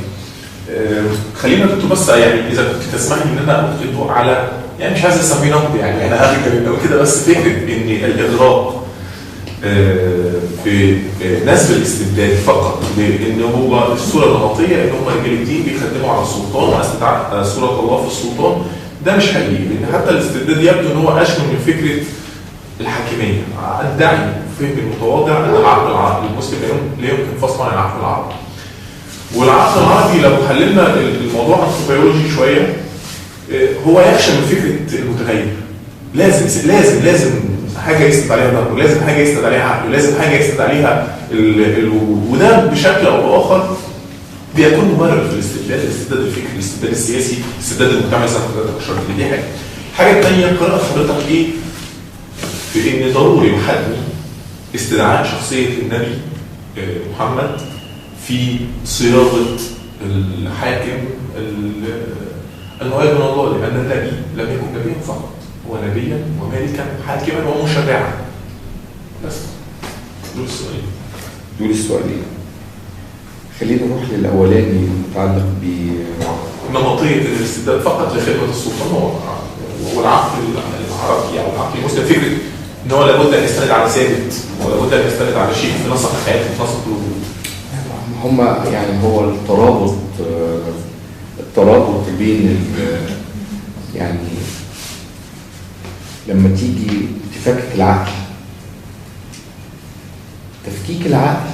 خلينا دكتور بس يعني اذا كنت تسمح لي ان انا القي الضوء على، يعني مش عايز اسميه نقد، يعني انا هاخد من كده، بس فكرة ان الاغراق في نسب الاستبداد فقط لان هو الصورة النمطية ان هم رجال الدين بيخدموا على السلطان واستدعاء صوره الله في السلطان، ده مش حقيقي. لان حتى الاستبداد يبدو ان هو اشمل من فكرة الحاكمية. ادعي فهم المتواضع ان العقل المسلم لا يمكن فصله عن العقل العربي. والعقل العربي لو حللنا الموضوع انثروبولوجي شوية، هو يخشى من فكرة المتغير. لازم لازم لازم حاجة يسند عليها ظهره، لازم حاجة يسند عليها عقله، لازم حاجة يسند عليها وده بشكل او باخر بيكون مبرر في الاستبداد، الاستبداد الفكري، الاستبداد السياسي، الاستبداد المجتمعي زي ما حضرتك اشرت لي. دي حاجة. الحاجة الثانية، قراءة حضرتك ايه في ان ضروري وحتمي استدعاء شخصية النبي محمد في صياغة الحاكم الغاية من الله، لأن النبي لم يكن نبيا فقط، هو نبيا ومالكا وحاكما ومشرعا. بس دول السؤالين. دول السؤالين. خلينا نروح للأولاني المتعلق ب نمطية الاستبداد فقط لخدمة السلطان والعقل العربي أو العقل المسلم، فكرة إن هو لابد أن يستند على ثابت ولابد أن يستند على شيء في نسق حياته في نسق الوجود. هما يعني هو الترابط، الترابط بين يعني لما تيجي تفكك العقل، تفكيك العقل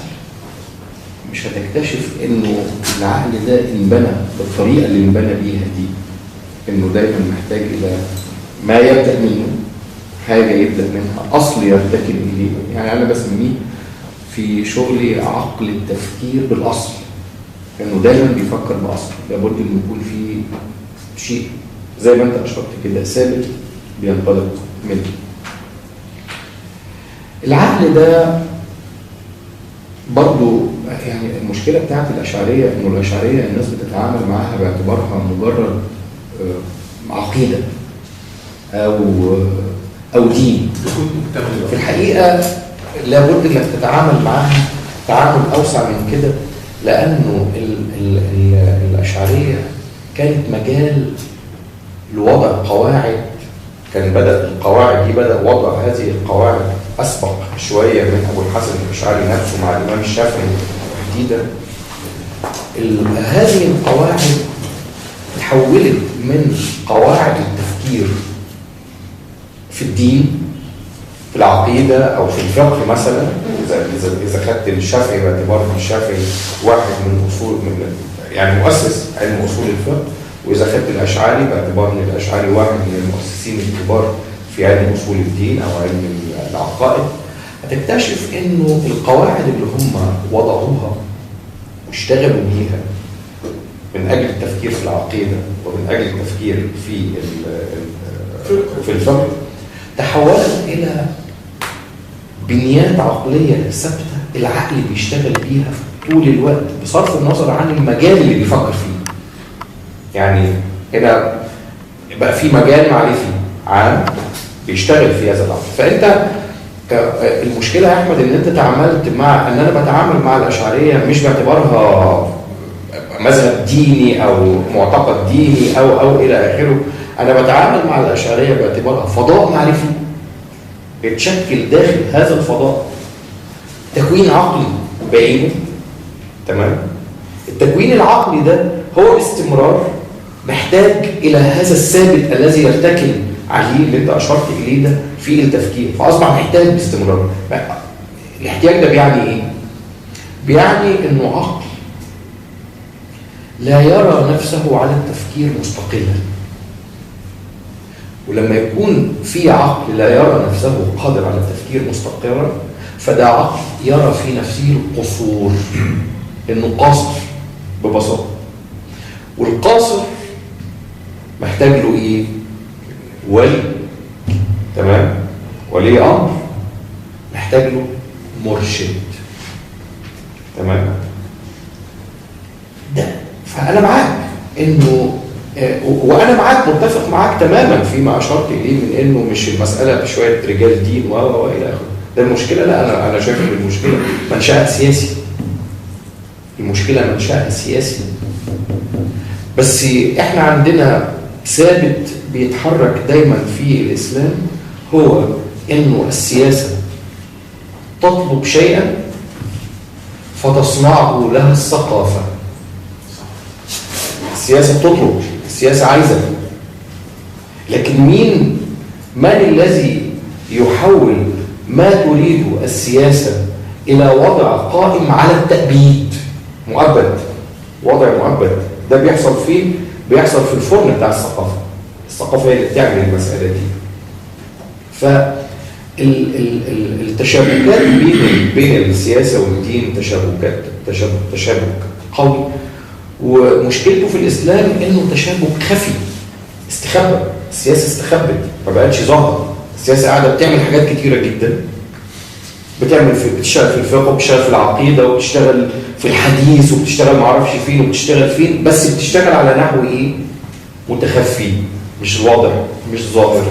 مش هتكتشف انه العقل ده انبنى بالطريقة اللي انبنى بيها دي، انه دايما محتاج الى ما يبدا منه، حاجة يبدا منها، اصل يرتكن اليه. يعني انا بسميه في شغلي عقل التفكير بالاصل، انه دايما بيفكر باصل، لابد انه يكون في شيء زي ما انت اشرت كده ثابت بينطلق منه. العقل ده برضو يعني المشكلة بتاعت الأشعرية إنه الأشعرية الناس بتتعامل معاها باعتبارها مجرد عقيدة أو دين. في الحقيقة لابد إنك تتعامل معاها تعامل أوسع من كده، لأنه الأشعرية كانت مجال لوضع قواعد، كان بدأ القواعد دي، بدأ وضع هذه القواعد أسبق شوية من أبو الحسن الأشعري نفسه مع الإمام الشافعي تحديدا. هذه القواعد تحولت من قواعد التفكير في الدين، في العقيدة أو في الفقه مثلا، إذا خدت الشافعي باعتبار الشافعي واحد من أصول، من يعني مؤسس علم أصول الفقه، وإذا خدت الأشعري باعتبار أن الأشعري واحد من المؤسسين الكبار في علم أصول الدين أو علم العقائد، هتكتشف إنه القواعد اللي هم وضعوها واشتغلوا بيها من أجل التفكير في العقيدة ومن أجل التفكير في الفقه تحولت إلى بنيات عقلية ثابتة العقل بيشتغل بيها طول الوقت بصرف النظر عن المجال اللي بيفكر فيه. يعني هنا بقى في مجال معرفي عام بيشتغل في هذا العقل. فأنت المشكلة يا أحمد إن أنت تعاملت مع إن أنا بتعامل مع الأشعرية مش باعتبارها مذهب ديني أو معتقد ديني أو إلى آخره، أنا بتعامل مع الأشعرية باعتبارها فضاء معرفي بيتشكل داخل هذا الفضاء تكوين عقلي بعينه. تمام؟ التكوين العقلي ده هو باستمرار محتاج إلى هذا الثابت الذي يرتكن عليه اللي أنت أشرت إليه ده في التفكير، فأصبح محتاج باستمرار. الاحتياج ده بيعني إيه؟ بيعني إنه عقل لا يرى نفسه على التفكير مستقلا، ولما يكون في عقل لا يرى نفسه قادر على التفكير مستقرا فده عقل يرى في نفسه القصور، إنه قاصر ببساطة، والقاصر محتاج له إيه؟ ولي. تمام؟ ولي أمر، محتاج له مرشد. تمام؟ ده فأنا معاك إنه، وأنا معاك متفق معاك تماما فيما أشرت إليه من إنه مش المسألة بشوية رجال دين و إلى آخره. ده المشكلة. لا، أنا شايف إن المشكلة منشأها سياسي. المشكلة منشأها سياسي، بس إحنا عندنا ثابت بيتحرك دايما في الإسلام، هو إنه السياسة تطلب شيئا فتصنعه لها الثقافة. السياسة تطلب، السياسة عايزة، لكن مين، من الذي يحول ما تريده السياسة إلى وضع قائم على التأبيد مؤبد؟ وضع مؤبد ده بيحصل فين؟ بيحصل في الفرن بتاع الثقافة. الثقافة هي اللي بتعمل المسألة دي. فالتشابكات بين السياسة والدين تشابكات، تشابك قوي، ومشكلته في الإسلام إنه تشابك خفي، استخبى. السياسة استخبت، ما بقتش ظاهرة. السياسة قاعدة بتعمل حاجات كتيرة جدا، بتعمل في، بتشتغل في الفقه وبتشتغل في العقيدة وبتشتغل في الحديث وبتشتغل معرفش فين وبتشتغل فين، بس بتشتغل على نحو إيه؟ متخفي، مش واضح، مش ظاهر.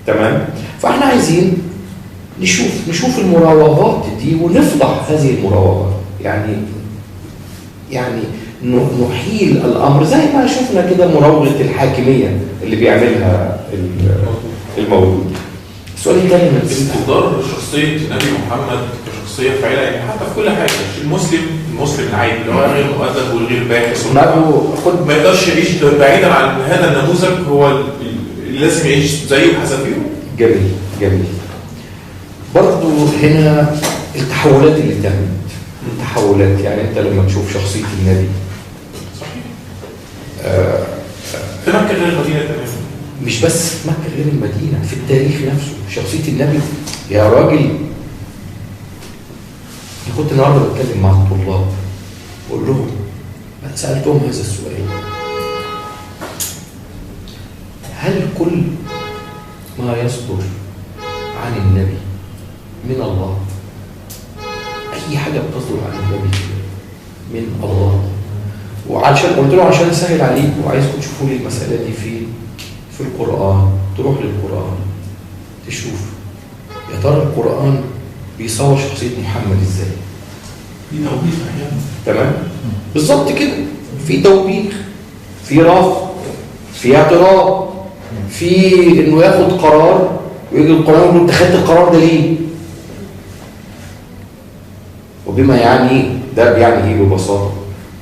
تمام؟ فاحنا عايزين نشوف المراوغات دي ونفضح هذه المراوغات، يعني نحيل الامر زي ما شفنا كده مراوغه الحاكمية اللي بيعملها الموجود. السؤال الثاني من انتظار شخصية النبي محمد كشخصية فاعله، يعني حتى في كل حاجة، المسلم العادي اللي هو غير مؤدب والغير باحث ما يقدرش يعيش بعيدا عن هذا النموذج، هو اللي لازم يعيش زيه بحذافيره. جميل جميل. برضه هنا التحولات اللي تمت، التحولات، يعني انت لما تشوف شخصية النبي صحيح في مكة غير المدينة تماما، مش بس في مكة غير المدينة، في التاريخ نفسه شخصية النبي. يا راجل، انا كنت النهارده بتكلم مع الطلاب بقول لهم، سالتهم هذا السؤال: هل كل ما يصدر عن النبي من الله؟ اي حاجة بتصدر عن النبي من الله. وعشان قلت له عشان اسهل عليكم وعايزكم تشوفوا لي المسالة دي في القران، تروح للقران تشوف يا ترى القران بيصور شخصية محمد ازاي. في توبيخ احيانا. تمام؟ بالظبط كده، في توبيخ، في رفض، في اعتراض، في انه ياخد قرار ويجي القران يقول انت خدت القرار ده ليه؟ وبما يعني ده بيعني ايه ببساطة؟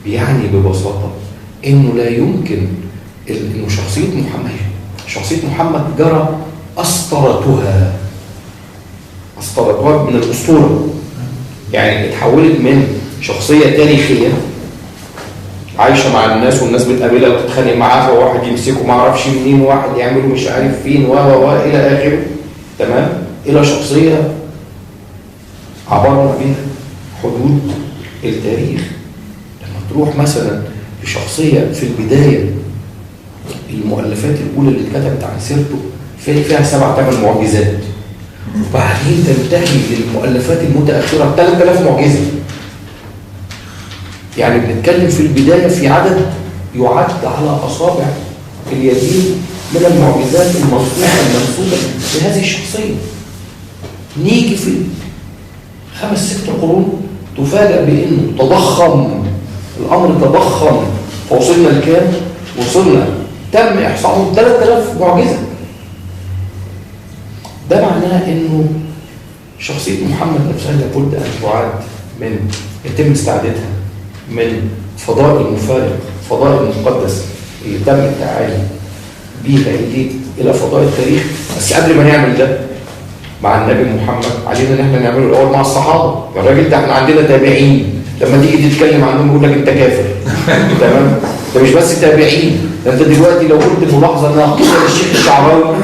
بيعني ببساطة انه لا يمكن انه شخصية محمد جرى اسطرتها من الاسطورة، يعني اتحولت من شخصية تاريخية عايشه مع الناس والناس بتقابلها وتتخانق معاها، فواحد يمسكه ما اعرفش منين، وواحد يعمله مش عارف فين، و و الى اخره، تمام، الى شخصية عبرنا بها حدود التاريخ. لما تروح مثلا لشخصية في البداية المؤلفات الاولى اللي اتكتبت عن سيرته فيها 7 8 معجزات، وبعدين تنتهي للمؤلفات المتاخرة 3000 معجزه. يعني بنتكلم في البداية في عدد يعد على اصابع اليدين من المعجزات المنصوبه المنسوبة لهذه الشخصية. نيجي في 5 6 قرون تفاجأ بانه تضخم الامر، تضخم، فوصلنا لكام؟ وصلنا تم احصائهم 3000 معجزه. ده معناه انه شخصية محمد نفسها لابد ان تعاد من يتم استعادتها من فضاء المفارق، فضاء المقدس اللي تم التعالي بيها الى فضاء التاريخ. بس قبل ما نعمل ده مع النبي محمد علينا ان احنا نعمله الاول مع الصحابة. يا راجل ده احنا عندنا تابعين، لما تيجي تتكلم عنهم يقول لك انت كافر. تمام؟ ده مش بس تابعين، ده انت دلوقتي لو قلت ملاحظة ناقصه للشيخ الشعراوي،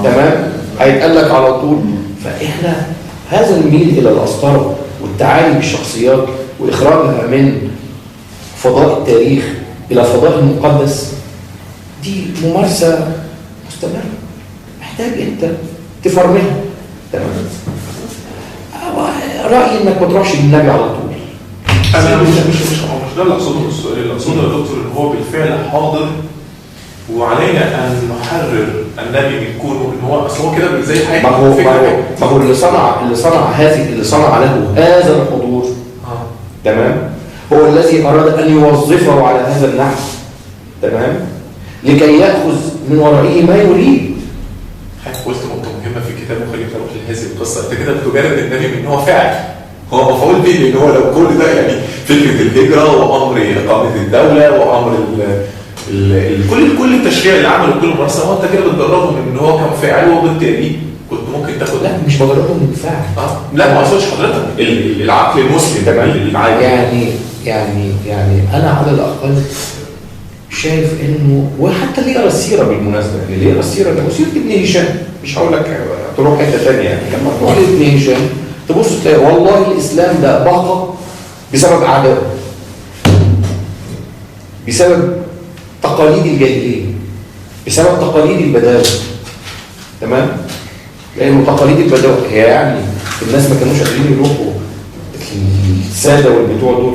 تمام، هيتقال لك على طول. فاحنا هذا الميل الى الاسطره والتعالي بالشخصيات واخراجها من فضاء التاريخ الى فضاء المقدس دي ممارسة مستمرة، محتاج انت تفرمها. تمام؟ رايي انك ما تروحش للنبي على طول. انا مش ده اللي اقصده من السؤال. اللي اقصده يا دكتور ان هو بالفعل حاضر، وعلينا ان نحرر النبي من كونه ان هو اصل هو كده زي حاجة. ما هو اللي صنع له هذا الحضور، تمام، هو الذي اراد ان يوظفه على هذا النحو، تمام، لكي ياخذ من ورائه ما يريد. قلت نقطة مهمة في الكتاب وخليك اروح لهذه القصة. انت كده بتجرد النبي من ان هو فاعل، هو مفعول به، لان هو لو كل ده يعني فكرة الهجرة وامر اقامه الدولة وامر كل التشريع اللي عمله كل الممارسة، هو انت كده بتجرده من ان هو كان فاعل، وبالتالي كنت ممكن تاخد. لا مش بجرده من فاعل. لا ما اقصدش حضرتك العقل المسلم العادي. يعني انا على الاقل شايف انه، وحتى اللي يقرا السيرة بالمناسبة، يعني اللي يقرا السيرة ده وسيره ابن هشام، مش هقول لك تروح حتة ثانية، يعني لما تروح لابن هشام تبص تلاقي والله الاسلام ده بقى بسبب اعدائه، بسبب تقاليد الجاهلية، بسبب تقاليد البداوه. تمام؟ لانه تقاليد البداوه هي يعني الناس ما كانوش قادرين يروحوا السادة والبتوع دول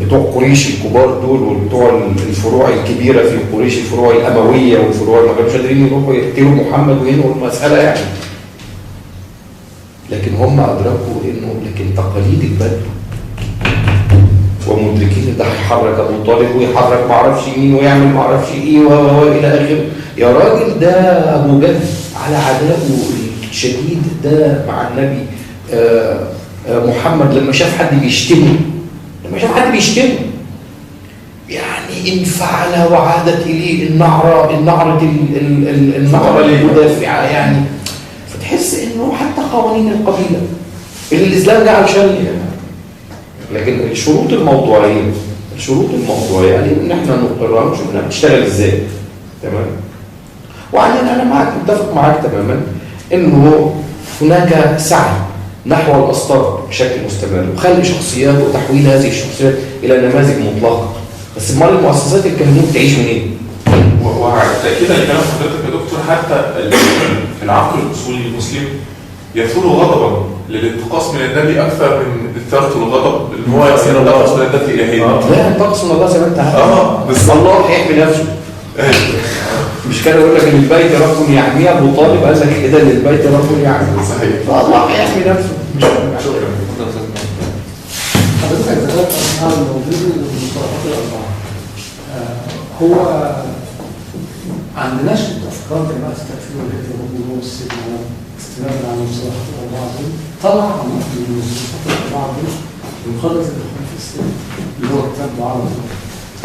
بتوع قريش الكبار دول وبتوع الفروع الكبيرة في قريش، الفروع الاموية والفروع، ما كانوش قادرين يروحوا يقتلوا محمد وينهوا المسالة يعني. لكن هم ادركوا انه لكن تقاليد البدو ومدركين ده هيحرك ابو طالب ويحرك ما اعرفش مين ويعمل ما اعرفش ايه والى اخره. يا راجل ده ابو جهل على عدائه الشديد ده مع النبي محمد لما شاف حد بيشتمه، لما شاف حد بيشتمه يعني انفعل وعادت اليه النعره، النعره النعره المدافعة يعني. فتحس انه حتى قوانين القبيلة اللي الاسلام جه علشان، لكن الشروط الموضوعية، الشروط الموضوعية يعني ان احنا نقرها ونشوف انها بتشتغل ازاي. تمام؟ وبعدين انا معك، متفق معاك تماما انه هناك سعي نحو الاسطره بشكل مستمر وخلق شخصيات وتحويل هذه الشخصيات الى نماذج مطلقه، بس امال المؤسسات الكهنوت تعيش منين؟ وتاكيدا لكلام حضرتك يا دكتور، حتى العقل الاصولي المسلم يثور غضبا للانتقاص من النبي اكثر من اثارته الغضب ان هو ينتقص من الذات الالهية. لا ينتقص من الله زي ما انت عارف. بالظبط، الله هيحمي نفسه. مش كان يقول لك ان البيت رب يحميه ابو طالب، قال لك كده ان البيت رب يحميه. صحيح، فالله هيحمي نفسه. شكرا. حضرتك ذكرت انواع الموجود والمصطلحات الاربعة. هو عند نشأة افكار جماعة التكفير والهجرة والسجن استنادا على المصطلحات الاربعة دول، طلع من المصطلحات الاربعة دول مخلص الاخوان في السجن اللي هو كتاب دعاء الخضار.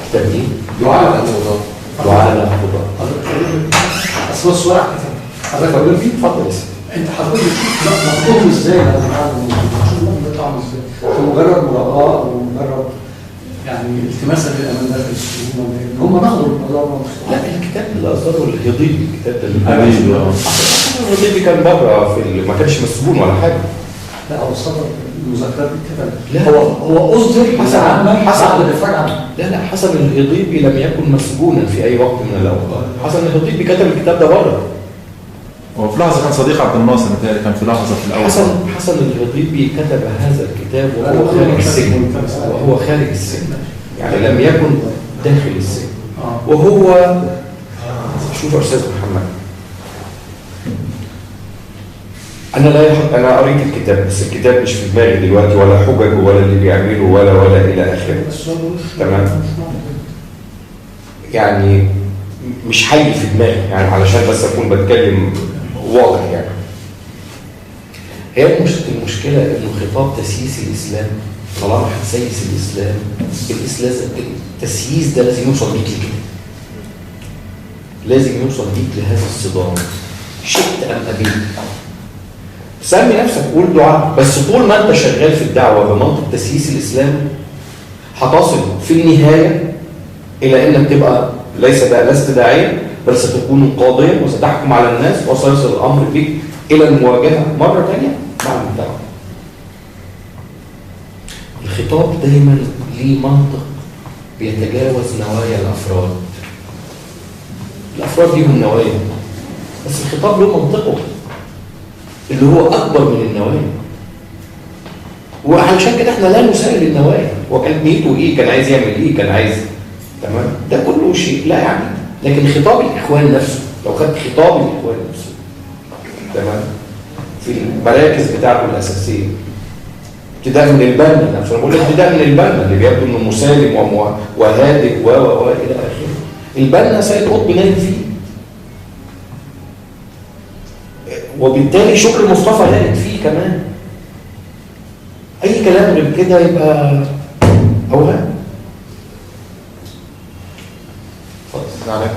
كتاب ايه؟ دعاء الخضار. دعاء الخضار. حضرتك اصل هو السؤال على الكتاب. حضرتك اقول فيه؟ اتفضل يا سيدي. انت حضرتك بتشوف مفهوم ازاي هذا المعنى الموجود؟ بتشوف الموضوع طعمه ازاي؟ هو مجرد مراءة او مجرد يعني التماسا للامان داخل السجون ولا ايه؟ هم نقدوا الموضوع. لا، الكتاب اللي اصدره الهضيبي، الكتاب ده الهضيبي كان بره في ما كانش مسجون ولا حاجة. لا هو صدر المذكرات دي لا هو اصدر حسب الافراج عنه. لا لا، حسن الهضيبي لم يكن مسجونا في اي وقت من الاوقات. حسن الهضيبي كتب الكتاب ده بره. هو في لحظة كان صديق عبد الناصر، متهيألي كان في لحظة في الاول. حسن الهضيبي كتب هذا الكتاب وهو خارج السجن، وهو خارج السجن يعني لم يكن داخل السجن. وهو شوف يا استاذ محمد، انا لا انا قريت الكتاب بس الكتاب مش في دماغي دلوقتي، ولا حجج ولا اللي بيعمله ولا الى اخره. تمام؟ يعني مش حي في دماغي يعني، علشان بس اكون بتكلم واضح يعني. هي المشكلة انه خطاب تسييس الاسلام، طالما هتسيس الاسلام، الاسلام التسييس ده لازم يوصل بيك لكده، لازم يوصل بيك لهذا الصدام، شئت ام ابيت. سمي نفسك قول دعاء، بس طول ما انت شغال في الدعوة بمنطق تسييس الاسلام هتصل في النهاية الى انك تبقى لست داعيا، بل ستكون قاضيا وستحكم على الناس، وسيصل الامر بك الى المواجهة مرة ثانية مع المجتمع. الخطاب دايما ليه منطق بيتجاوز نوايا الافراد. الافراد ليهم نوايا، بس الخطاب له منطقة اللي هو اكبر من النوايا. وعلشان كده احنا لا نسائل النوايا، هو كانت نيته ايه؟ كان عايز يعمل ايه؟ كان عايز، تمام؟ ده كله شيء لا يعني. لكن خطاب الاخوان نفسه، لو خدت خطاب الاخوان نفسه، تمام، في المراكز بتاعته الاساسية، ابتداء من البنا نفسه، انا بقول لك ابتداء من البنا اللي بيبدو انه مسالم وهادئ و الى اخره. البنا سيد قطب نايم فيه، وبالتالي شكر مصطفى لقت فيه كمان. اي كلام غير كده يبقى اوهام. اتفضل.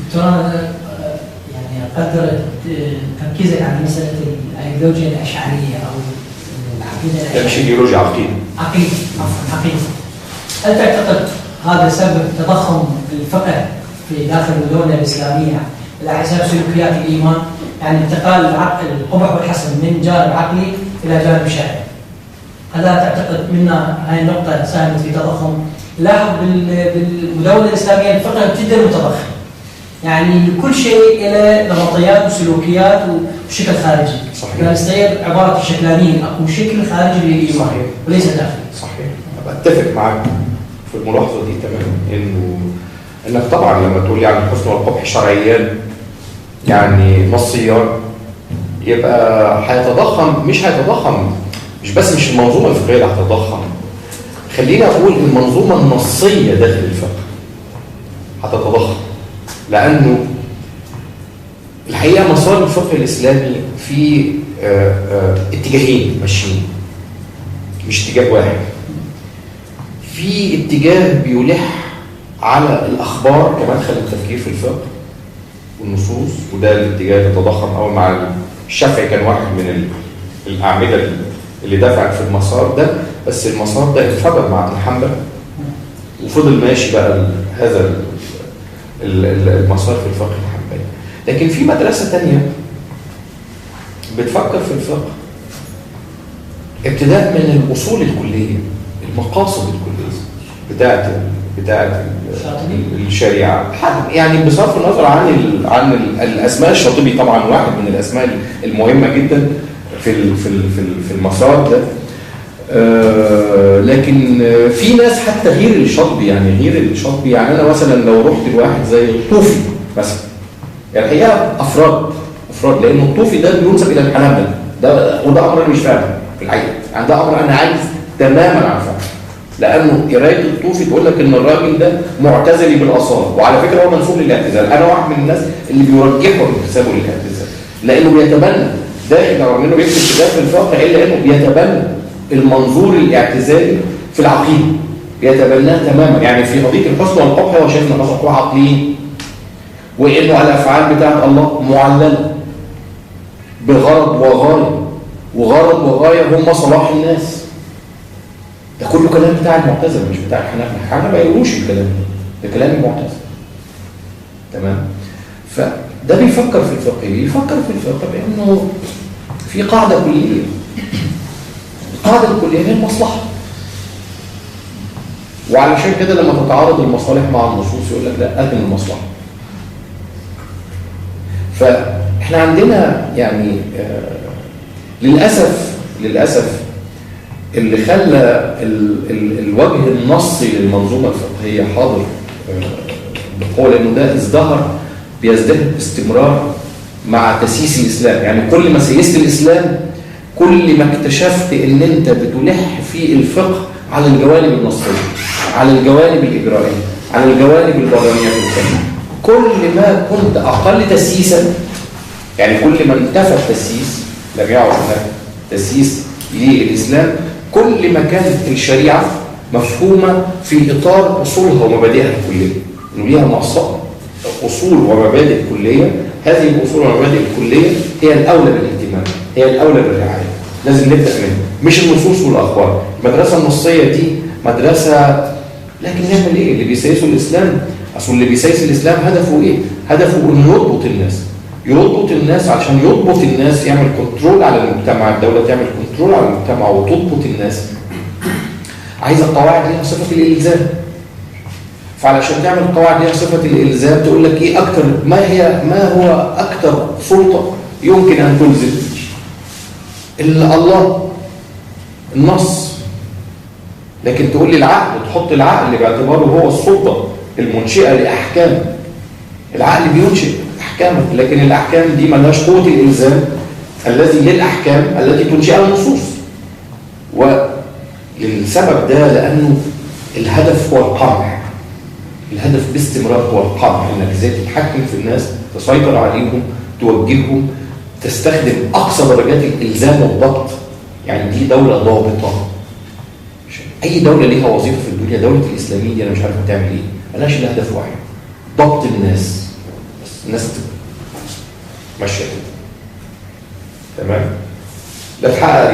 دكتور، انا يعني اقدر تركيزك على مسالة الايديولوجيا الاشعرية او العقيدة الاشعرية. لا مش ايديولوجيا، عقيدة. عقيدة، عفوا عقيدة. هل تعتقد هذا سبب تضخم الفقه في داخل الدولة الاسلامية على حساب سلوكيات الايمان؟ يعني انتقال القبح والحسن من جانب عقلي الى جانب شرعي. هل تعتقد منا هاي النقطة ساهمت في تضخم؟ لاحظ بالمدونه الاسلامية الفقه جدا متضخم. يعني لكل شيء له نمطيات وسلوكيات وشكل خارجي. صحيح. نستعير عبارة الشكلانيين، اكو شكل خارجي للايمان صحيح. وليس داخلي. صحيح، اتفق معاك في الملاحظة دي تماما، انه انك طبعا لما تقول يعني الحسن والقبح شرعيان يعني نصيان، يبقى هيتضخم، مش هيتضخم، مش بس مش المنظومة الفقهية اللي هتتضخم، خلينا اقول المنظومة النصيه داخل الفقه هتتضخم، لانه الحقيقة مسار الفقه الاسلامي في اتجاهين ماشيين، مش اتجاه واحد. في اتجاه بيلح على الاخبار كمدخل التفكير في الفقه والنصوص، وده الاتجاه اللي تضخم قوي مع الشافعي، كان واحد من الاعمدة اللي دفعت في المسار ده، بس المسار ده انفجر مع ابن حنبل وفضل ماشي بقى هذا المسار في الفقه الحنبلي. لكن في مدرسه ثانية بتفكر في الفقه ابتداء من الاصول الكلية، المقاصد الكلية بتاعت الشريعة، يعني بصرف النظر عن الاسماء. الشاطبي طبعا واحد من الاسماء المهمة جدا في في المسار ده، لكن في ناس حتى غير الشاطبي، يعني غير الشاطبي، يعني انا مثلا لو رحت لواحد زي الطوفي مثلا، يعني الحقيقة افراد، لانه الطوفي ده بينسب الى الحنابلة، ده وده امر انا مش فاهمه في الحقيقة، يعني ده امر انا عايز تماما عن فهمه، لانه قرايه الطوفي تقول لك ان الراجل ده معتزلي بالاصاله، وعلى فكرة هو منسوب للاعتزال، انا واحد من الناس اللي بيرجحوا انتسابه للاعتزال، لانه بيتبنى داخل، رغم انه بيكتب كتاب في الفقه، الا انه بيتبنى المنظور الاعتزالي في العقيدة، بيتبناه تماما. يعني في قضية الحسن والقبح هو شايف ان الحسن والقبح عقليين، وانه الافعال بتاعت الله معلله بغرض وغاية، وغرض وغاية هم صلاح الناس. ده كله كلام بتاع المعتزلة مش بتاع الحنابلة، الحنابلة ما يقولوش الكلام ده، ده كلام المعتزلة. تمام؟ فده بيفكر في الفقه، بيفكر في الفقه بانه في قاعدة كليه. القاعدة الكلية هي المصلحة. وعلشان كده لما تتعارض المصالح مع النصوص يقول لك لا، قدم المصلحة. فاحنا عندنا يعني للاسف اللي خلى الوجه النصي للمنظومة الفقهية حاضر بقوة، لانه ده ازدهر، بيزدهر باستمرار مع تسييس الاسلام. يعني كل ما سيست الاسلام كل ما اكتشفت ان انت بتلح في الفقه على الجوانب النصيه، على الجوانب الاجرائيه، على الجوانب البرانيه في الفقه. كل ما كنت اقل تسييسا، يعني كل ما انتفى التسييس، لم يعد هناك تسييس للاسلام، كل ما كانت الشريعة مفهومه في اطار اصولها ومبادئها الكلية، انه ليها اصول ومبادئ كليه، هذه الاصول والمبادئ الكلية هي الاولى بالاهتمام، هي الاولى بالرعايه، لازم نبدا منها، مش النصوص والاخبار. المدرسة النصيه دي مدرسه، لكن نعمل ايه؟ اللي بيسيسوا الاسلام، اصل اللي بيسيس الاسلام هدفه ايه؟ هدفه انه يضبط الناس، يضبط الناس، عشان يضبط الناس يعمل control على المجتمع، الدولة تعمل control على المجتمع وتضبط الناس. عايزه قواعد ليها صفة الالزام. فعلشان تعمل قواعد ليها صفة الالزام تقول لك ايه اكتر ما هو اكتر سلطة يمكن ان تلزم؟ الله، النص. لكن تقول لي العقل، تحط العقل باعتباره هو السلطة المنشئه لاحكام. العقل بينشئ احكامك، لكن الاحكام دي مالهاش قوة الالزام الذي للاحكام التي تنشئها النصوص. وللسبب ده، لانه الهدف هو القمع. الهدف باستمرار هو القمع، انك ازاي تتحكم في الناس، تسيطر عليهم، توجههم، تستخدم اقصى درجات الالزام والضبط. يعني دي دولة ضابطه. اي دولة ليها وظيفة في الدنيا، دولة الاسلامية دي انا مش عارف بتعمل ايه، مالهاش الا هدف واحد، ضبط الناس، بس الناس تبقى ماشية كده. تمام؟ لا تحقق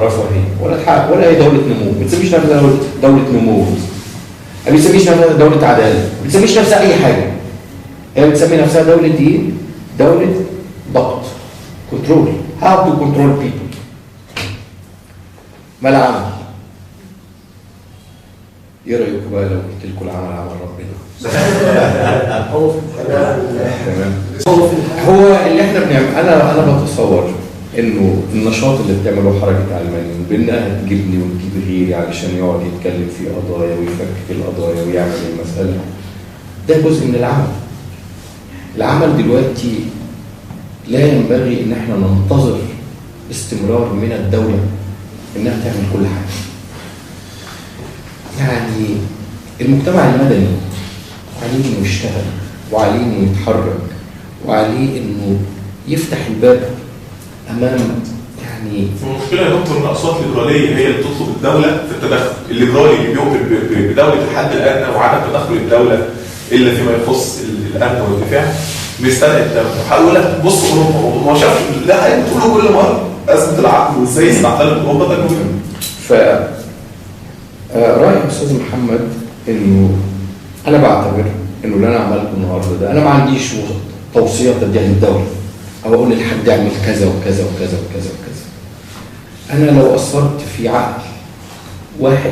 رفاهية ولا تحقق، ولا هي دولة نمو، ما بتسميش نفسها دولة نمو، ما بتسميش نفسها دولة عدالة، ما بتسميش نفسها اي حاجة. هي بتسمي نفسها دولة ايه؟ دولة ضبط، control، how to control people. ما العمل؟ ايه رايكم بقى لو قلت لكم العمل عمل ربنا؟ هو في الحياة، تمام. هو في الحياة. هو اللي احنا بنعمل، انا بتصور انه النشاط اللي بتعمله حركة علمانيين بانها تجيبني وتجيب غيري علشان يقعد يتكلم في قضايا ويفكك القضايا ويعمل المسالة، ده جزء من العمل. العمل دلوقتي لا ينبغي ان احنا ننتظر استمرار من الدولة انها تعمل كل حاجة. يعني المجتمع المدني عليه انه يشتغل، وعليه انه يتحرك، وعليه انه يفتح الباب امام. يعني المشكلة يا دكتور ان الاصوات الليبرالية هي اللي بتطلب الدولة في التدخل، الليبرالي اللي بيؤمن بدولة الحد الادنى وعدم تدخل الدولة الا فيما يخص الامن والدفاع بيستدعي الدولة. هقول لك بص اوروبا، ما شاف لا هي بتقوله كل مرة ازمة العقل وازاي استعطلت اوروبا ده مهم. ف راي استاذ محمد انه انا بعتبر انه اللي انا عملته النهارده ده انا ما عنديش توصية اديها للدولة او اقول لحد اعمل كذا وكذا وكذا وكذا وكذا. انا لو اثرت في عقل واحد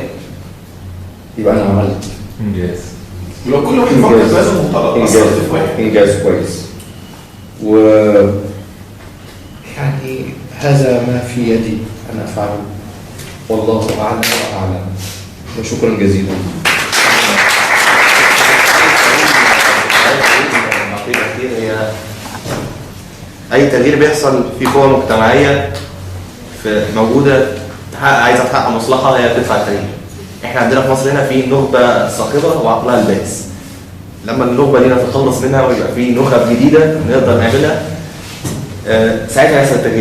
يبقى انا عملت انجاز. ولو كل واحد فكر في هذا المنطلق اثرت في واحد انجاز كويس. و يعني هذا ما في يدي ان افعله، والله اعلم واعلم، وشكرا جزيلا. التعقيب الأخير هي أي تغيير بيحصل في قوى مجتمعية في موجودة عايزة تحقق مصلحة هي بتدفع التغيير. إحنا عندنا في مصر هنا في نخبة صاخبة وعقلها البائس. لما النخبة دي نتخلص منها ويبقى في نخب جديدة نقدر نعملها، ساعتها هيحصل التغيير.